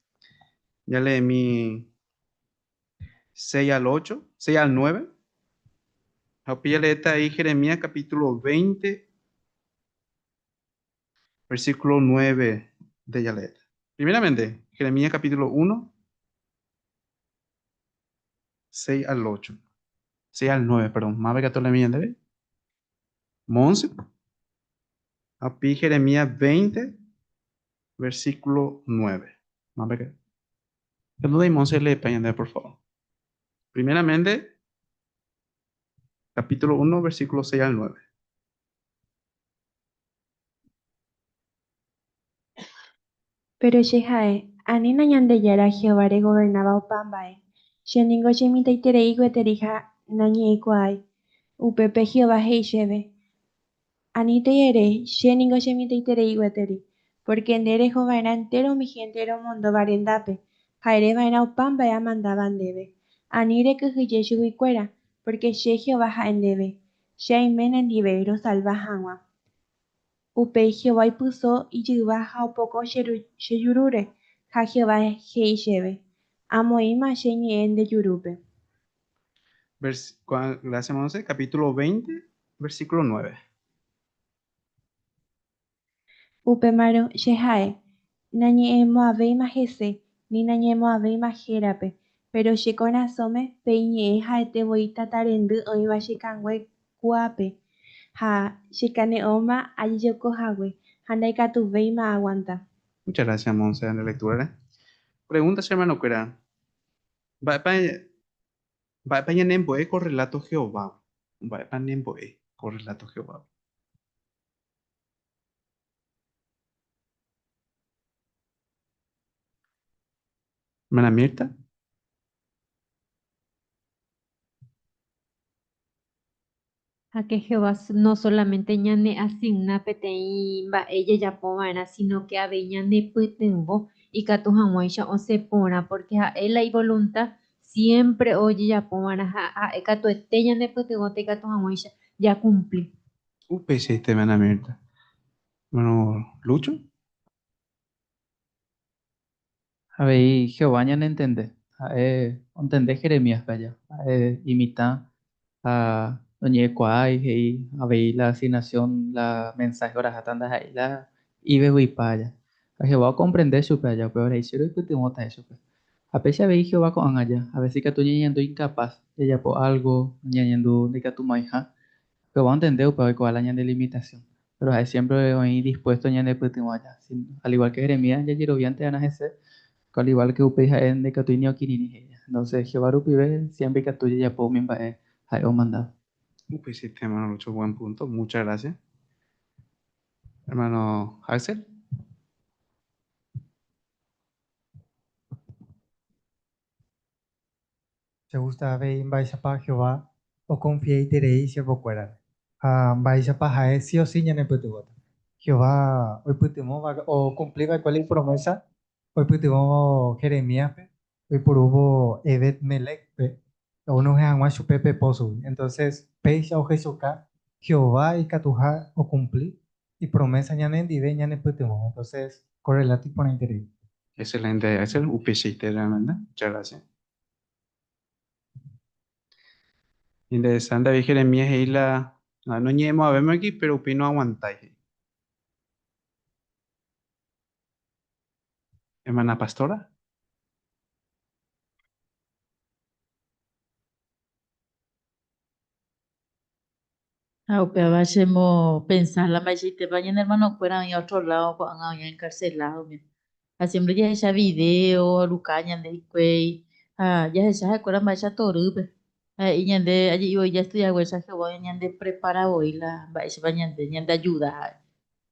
jaleemi 6 al 8, 6 al 9. Ha upéi jaleéta ahí Jeremías capítulo 20, versículo 9 de jaleéta. Primeramente, Jeremías capítulo 1, 6 al 8. 6 al 9, perdón. Máva ikatu oleemi ñandéve? Monse. Api Jeremías 20, versículo 9. Por favor. Primeramente, capítulo 1, versículo 6 al 9. Péro che ha'e, Anína Ñandejára Jehová regovernáva opa mba'e, che ningo chemitãiterei gueteri ha nañe'ẽkuaái. Upépe Jehová he'i chéve, Anítei ere, che ningo chemitãiterei gueteri, pórke nde reho va'erã entéro umi hénte romondóva rendápe, ha ere va'erã opa mba'e amandáva ndéve. Ani rekyhyje chuguikuéra, pórke che Jehová ha'e ndéve, Che aime nendive rosalva hag̃ua. Upéi Jehová oipyso ijyva ha opoko che jurúre, ha Jehová he'i chéve, Amoĩma che ñe'ẽ nde jurúpe. Gracias, Monse. Capítulo 20, versículo 9. Upémarõ che ha'e, Nañe'ẽmo'ãvéima hese, ni nañe'ẽmo'ãvéima hérape, péro che korasõme pe iñe'ẽ ha'ete voi tata rendy oĩva che kangue kuápe, ha chekane'õma ajejoko hague, ha ndaikatuvéima aaguanta. Muchas gracias, Monse, nde lectura-re. Pregunta che hermano-kuéra, Mba'épa mba'épa ñanembo'e ko relato Jehovágui? Mba'épa nembo'e ko relato Jehovágui? Hermana Mirta. Ha que Jehová no solamente ñaneasigna peteĩ mba'e jajapo va'erã, sino ke avei ñanepytyvõ ikatu hag̃uáicha osẽ porã, pórke ha'e la ivolunta siémpre ojejapo va'erã ha ha'e katuete ñanepytyvõta ikatu hag̃uáicha jakumpli. Upeichaite, hermana Mirta. Hermano Lucho. Avei Jehová ñanentende. Ha'e ontende Jeremíaspe aja. Ha'e imitã ha noñe'ẽkuaái, he'i avei la asignación, la mensaje oraháta ndaha'éi la ivevyipa aja. Ha Jehová okomprende chupe aja, upévare he'i che roipytyvõta chupe. Ha péicha avei Jehová ko'ág̃a aja, a veces ikatu ñañandu incapaz jajapo algo, ñañandu ndaikatumo'ãiha. Jehová ontende upéva oikuaa la ñande limitación. Péro ha'e siémpre oĩ dispuésto ñanepytyvõ aja. Al igual ke Jeremías, jajeroviánte va'erã hese, al igual ke upéi ha'e ndaikatúi ni okirirĩ he'i. Entónse Jehová rupive siémpre ikatu jajapo umi mba'e ha'e omandáva. Upeichaite, hermano Lucho, buen punto, muchas gracias. Hermano Axel. Che gusta avei mba'éichapa Jehová okonfiaiterei isiervokuérare ha mba'éichapa ha'e si o si ñanepytyvõta. Jehová oipytyvõva okumpli va'ekue la ipromésa oipytyvõvo Jeremíaspe oiporúvo Ebed-Melécpe onohẽ hag̃ua chupe pe pósogui. Entonces péicha ohechauka Jehová ikatuha okumpli ipromésa ñanendive ñanepytyvõ. Entonces ko rreláto iporãiterei. Excelente, Axel, upeichaite realmente. Muchas gracias. Interesante, avei Jeremías he'i la noñe'ẽmo'ãvémaki, péro upéi noaguantái he'i. Hermana pastora. Ha upéva chemopensa la mba'eichaitépa ñane hermanokuéra oĩ otro lado ko'ág̃a oĩ encarcelado umi. Ha siempre jahecha video oruka ñande hikuái ha jahecha ha'ekuéra mba'éicha torýpe. Ha he'i ñande aje'i voi jaestudia haguéicha Jehová ñande prepara voi la mba'éichapa ñande ñande ayuda ha'e.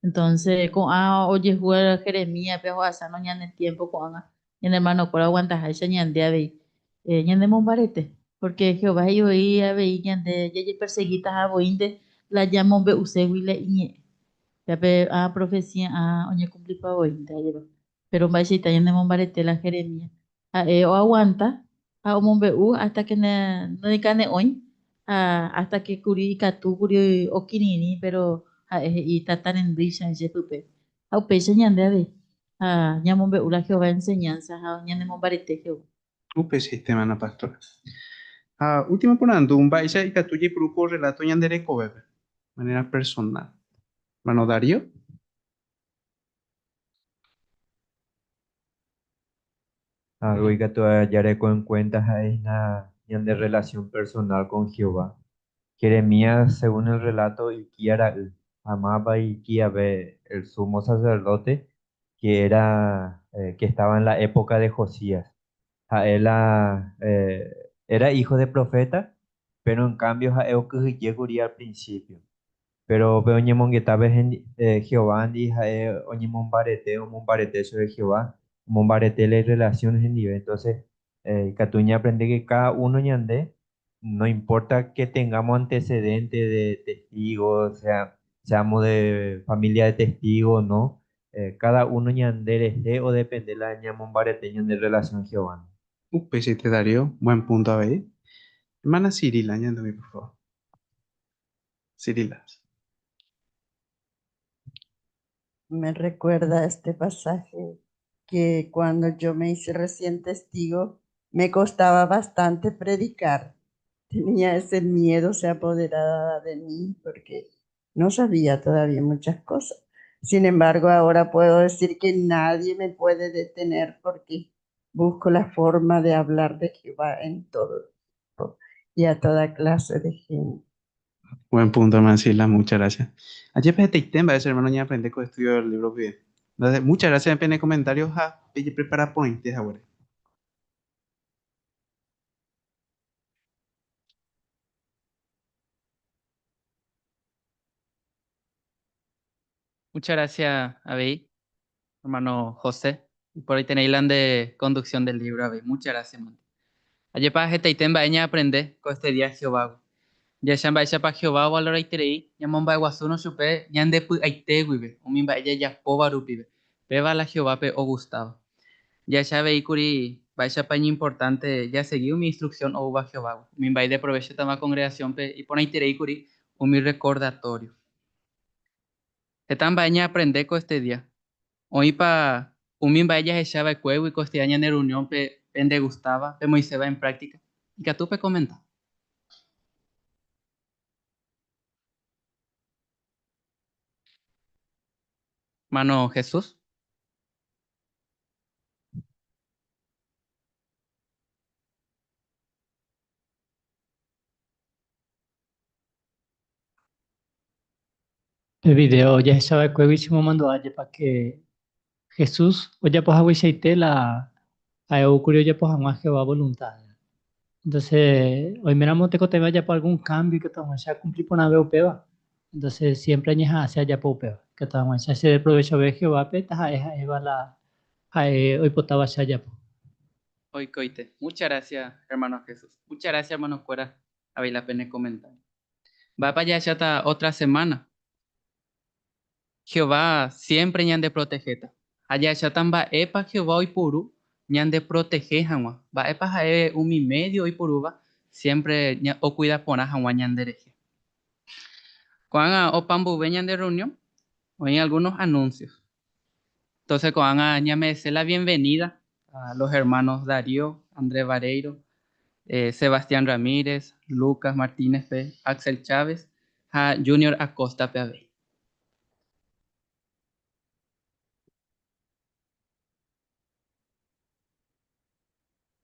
Entonces ko'ã ojehu Jeremíaspe ohasárõ ñane tiempo ko'ág̃a Ñane hermanokuéra oguantaháicha ñande avei ñanemombarete, pórke Jehová he'i voi avei ñande jajepersegitaha voínte la ñamombe'uségui la iñe'ẽ. Péape ã profesía ã oñekumplipa voínte ajépa. Péro mba'eichaite ñanemombarete la Jeremías. Ha'e oaguanta ha omombe'u hasta ke noñekane'õi ha hasta ke kuri ikatu kuri okirirĩ, péro ha'e he'i tata rendýicha che pype. Ha upéicha ñande avei. Ha ñamombe'u la Jehová enseñanza ha ñanemombarete Jehová. Upe sistema na pastora. Ha última porandu, mba'éicha ikatu jaipuru ko relato ñande rekovépe, manera personal. Hermano Darío. Algo ikatu jareko en cuenta ha'e hína ñande relación personal con Jehová. Jeremías, según el relato, Hilquías ra'y. Ha mávapa Hilquíaspe el sumo sacerdote que era que estaba en la época de Josías. Ha'e la era hijo de profeta, pero en cambio ha'e okyhyje kuri al principio. Péro pe oñemongetápe Jehovándi ha'e oñemombarete, omombarete chupe Jehová, omombarete la irrelasión hendive. Entonces, ikatu ñaaprende que cada uno ñande, no importa que tengamos antecedente de testigos, sea, seamos de familia de testigos o no, cada uno ñande rehe odepende la ñamombarete ñande relación Jehovándi. Upeichaite Darío, buen punto avei. Hermana Cirila, ñandumi por favor. Cirila. Me recuerda este pasaje que cuando yo me hice recién testigo, me costaba bastante predicar. Tenía ese miedo, se apoderaba de mí porque no sabía todavía muchas cosas. Sin embargo, ahora puedo decir que nadie me puede detener porque busco la forma de hablar de Jehová en todo tiempo y a toda clase de gente. Buen punto, hermana Cirila, muchas gracias. Ajépa hetaite mba'e che hermano ñaaprende ko estudio del libro guive. Entonces, muchas gracias pene comentario ha pejeprepara porãite haguére. Muchas gracias, avei, hermano José. Por ahí tenéis la de conducción del libro, avei. Muchas gracias, man. Ajépa hetaite mba'e ñaaprende ko este día Jehovágui. Jahecha mba'éichapa Jehová ovaloraiterei ñamomba'eguasúrõ chupe ñande py'aite guive, umi mba'e jajapóva rupive. Péva la Jehovápe ogustáva. Jahecha avei kuri mba'éichapa iñimportánte jasegi umi instruksión oúva Jehovágui. Umi mba'e ideprovéchotava kongregasiónpe iporãiterei kuri umi rrekordatorio. Heta mba'e ñaaprende ko este día. Oĩpa umi mba'e jahecha va'ekuégui ko este día ñane rreuniónpe pendegustáva, pemoĩséva en práctica? Ikatu pekomenta. Hermano Jesús. Pe video jahecha va'ekuégui chemomandu'a jepa ke Jesús ojapo hagueichaite la ha'e ou kuri ojapo hag̃ua Jehová volunta. Entonces, oiméramo tekotevẽ ajapo algún cambio ikatu hag̃uáicha akumpli porãve upéva, entonces siempre añeha'ãse ajapo upéva, ikatu hag̃uáicha chedeprovechove Jehovápe taha'e ha'éva la ha'e oipotáva che ajapo. Oikoite. Muchas gracias, hermano Jesús. Muchas gracias, hermano-kuéra, avei la pene comentario. Mba'épa jahecháta ótra semána? Jehová siémpre ñandeprotehéta. Ha jahecháta mba'épa Jehová oipuru ñandeprotehe hag̃ua. Mba'épa ha'e umi médio oipurúva siémpre okuida porã hag̃ua ñanderehe. Ko'ág̃a opa mboyve ñande rreunión, oĩ algúnos anúnsios. Entonces ko'ág̃a ñame'ẽse la bienvenida a los hermanos Darío, Andrés Vareiro, Sebastián Ramírez, Lucas Martínez-pe, Axel Chávez ha Junior Acosta-pe avei.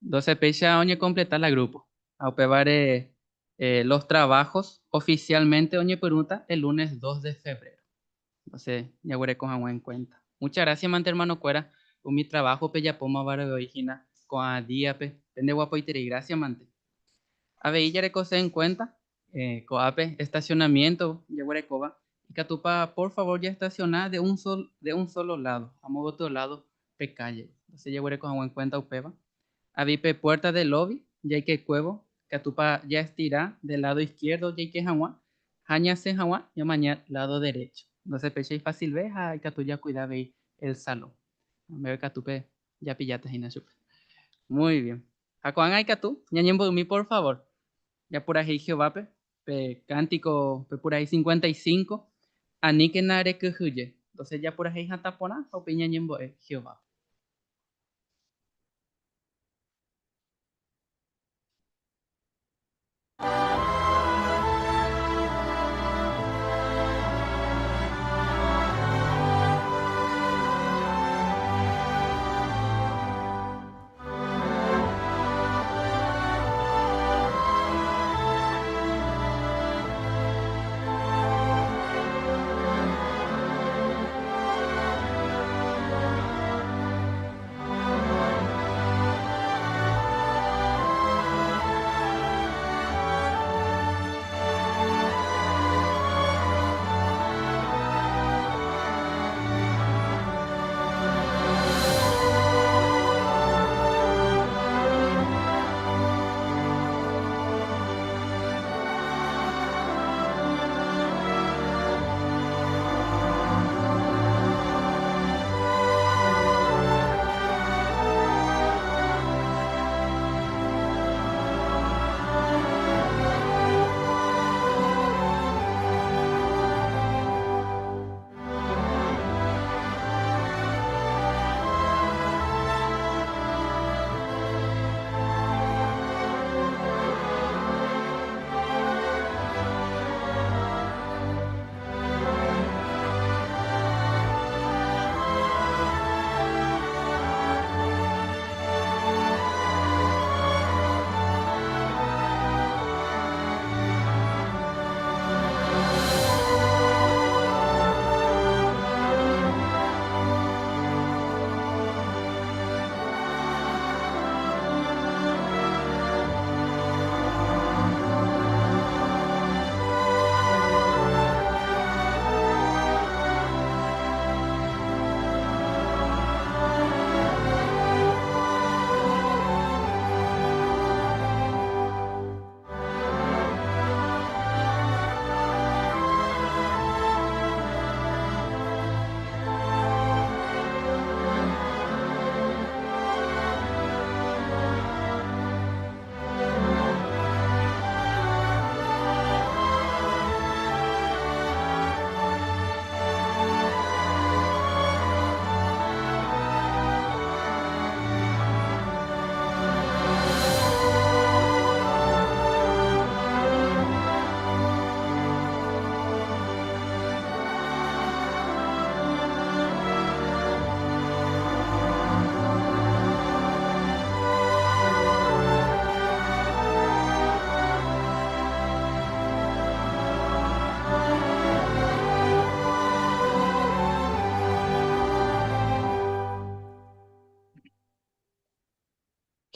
Entonces péicha oñekompleta la grupo. Ha upévare los trabajos oficialmente oñepyrũta el lunes 2 de febrero. Entonces jaguereko hag̃ua en cuenta. Muchas gracias mante hermano-kuéra umi trabajo pejapómavare voi hína ko'ã díape. Pende guapoiterei gracias mante. Avei jarekose en cuenta ko'ápe estacionamiento jaguerekóva ikatúpa por favor jaestaciona de un sol, de un solo lado, amo gotyo lado pe calle. Entonces jaguereko hag̃ua en cuenta upéva. Avei pe puerta del lobby jaikekuévo ikatúpa jaestira del lado izquierdo jaike hag̃ua ha ñasẽ hag̃ua ñamaña lado derecho. Entonces péicha ifacilve ha ikatu jakuida avei el salón. Ameve katu pe japilláta hína chupe. Muy bien. Ha ko'ág̃a ikatu ñañembo'ymi por favor. Japurahéi Jehovápe pe cántico pe purahéi 55, Aníkena rekyhyje. Entonces japurahéi hatã porã ha upéi ñañembo'e Jehovápe.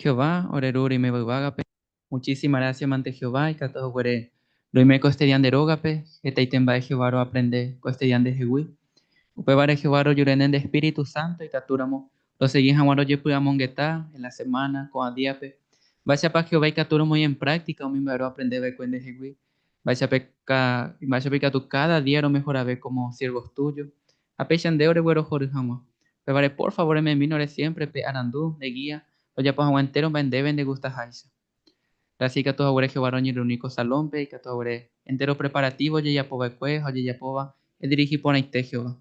Jehová, ore Ru roiméva yvágape, muchísima gracia mante Jehová ikatu haguére roime ko este día nde rógape, hetaite mba'e Jehová roaprende ko este día ndehegui. Upévare Jehová rojurene nde Espíritu Santo ikatúramo rosegi hag̃ua rojepy'amongeta en la semana, ko'ã díape. Mba'éichapa Jehová ikatu romoĩ en práctica umi mba'e roaprende va'ekue ndehegui? Mba'éichapa ikatu káda día romehorave como siervos tuyos? Ha péicha nde oreguerohory hag̃ua. Upévare por favor eme'ẽmína ore siémpre pe arandu, nde gía, rojapo hag̃ua entéro mba'e ndéve ndegustaháicha. Grásia ikatu haguére Jehová roñerreuni ko Salónpe, ikatu haguére entéro preparativo ojejapo va'ekue ha ojejapóva, edirihi porãite Jehová.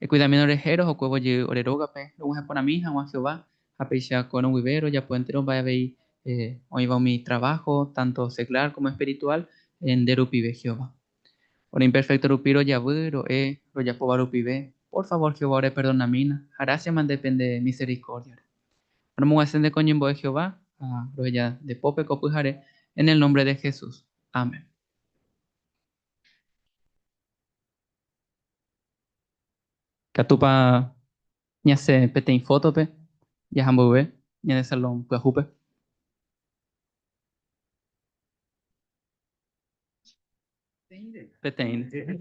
Ekuidamína orehe rohokuévo jey ore rógape, rog̃uahẽ porãmi hag̃ua Jehová, ha péicha ko'ẽrõ guive rojapo entéro mba'e avei oĩva umi traváho, tánto seglar kómo espirituál, nde rupive Jehová. Ore imperfékto rupi rojavy, ro'e, rojapóva rupive, pór favór Jehová oreperdonamína, ha grásiama nde pende miserikórdiare. Romog̃uahẽse nde ko ñembo'e Jehová, ha roheja nde pópe ko pyhare, en el nómbre de Jesús. Amén. Ikatúpa ñasẽ peteĩ fótope jaha mboyve ñane salón pyahúpe? Peteĩnte.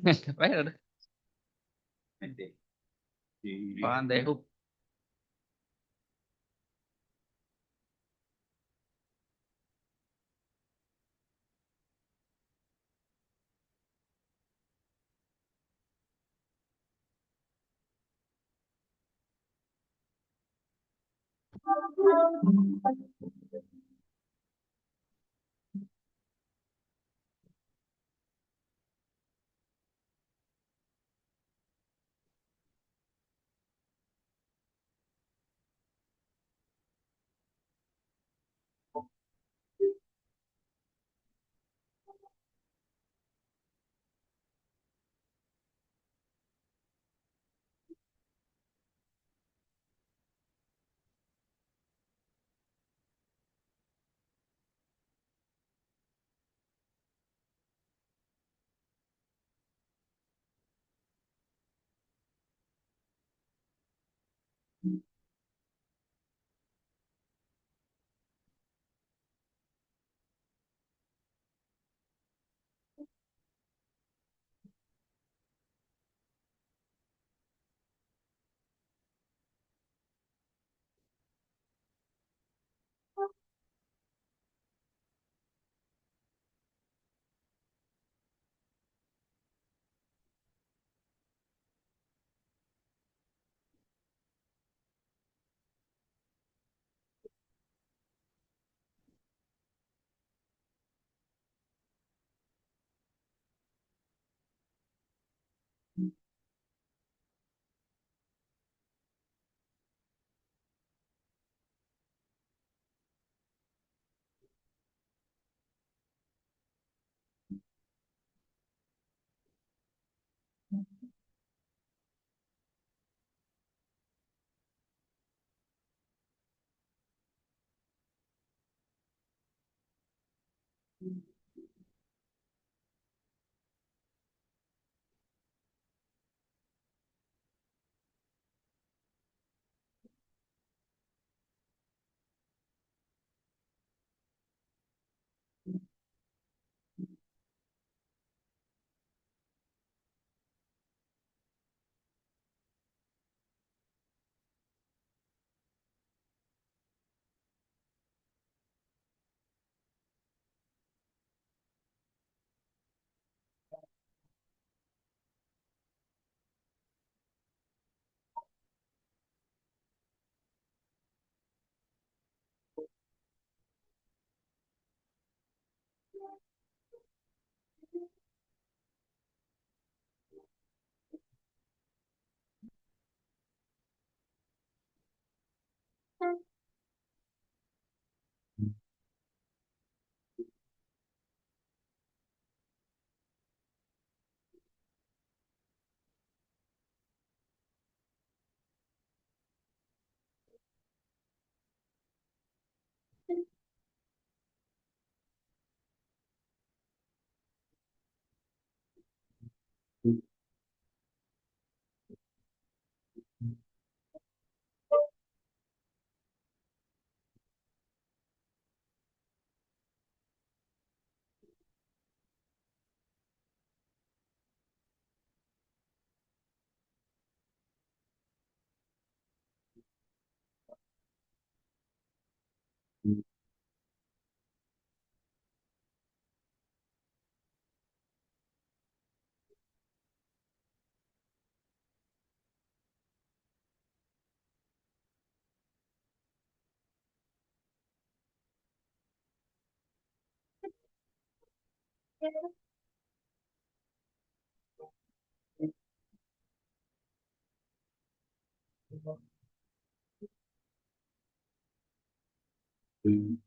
Mm.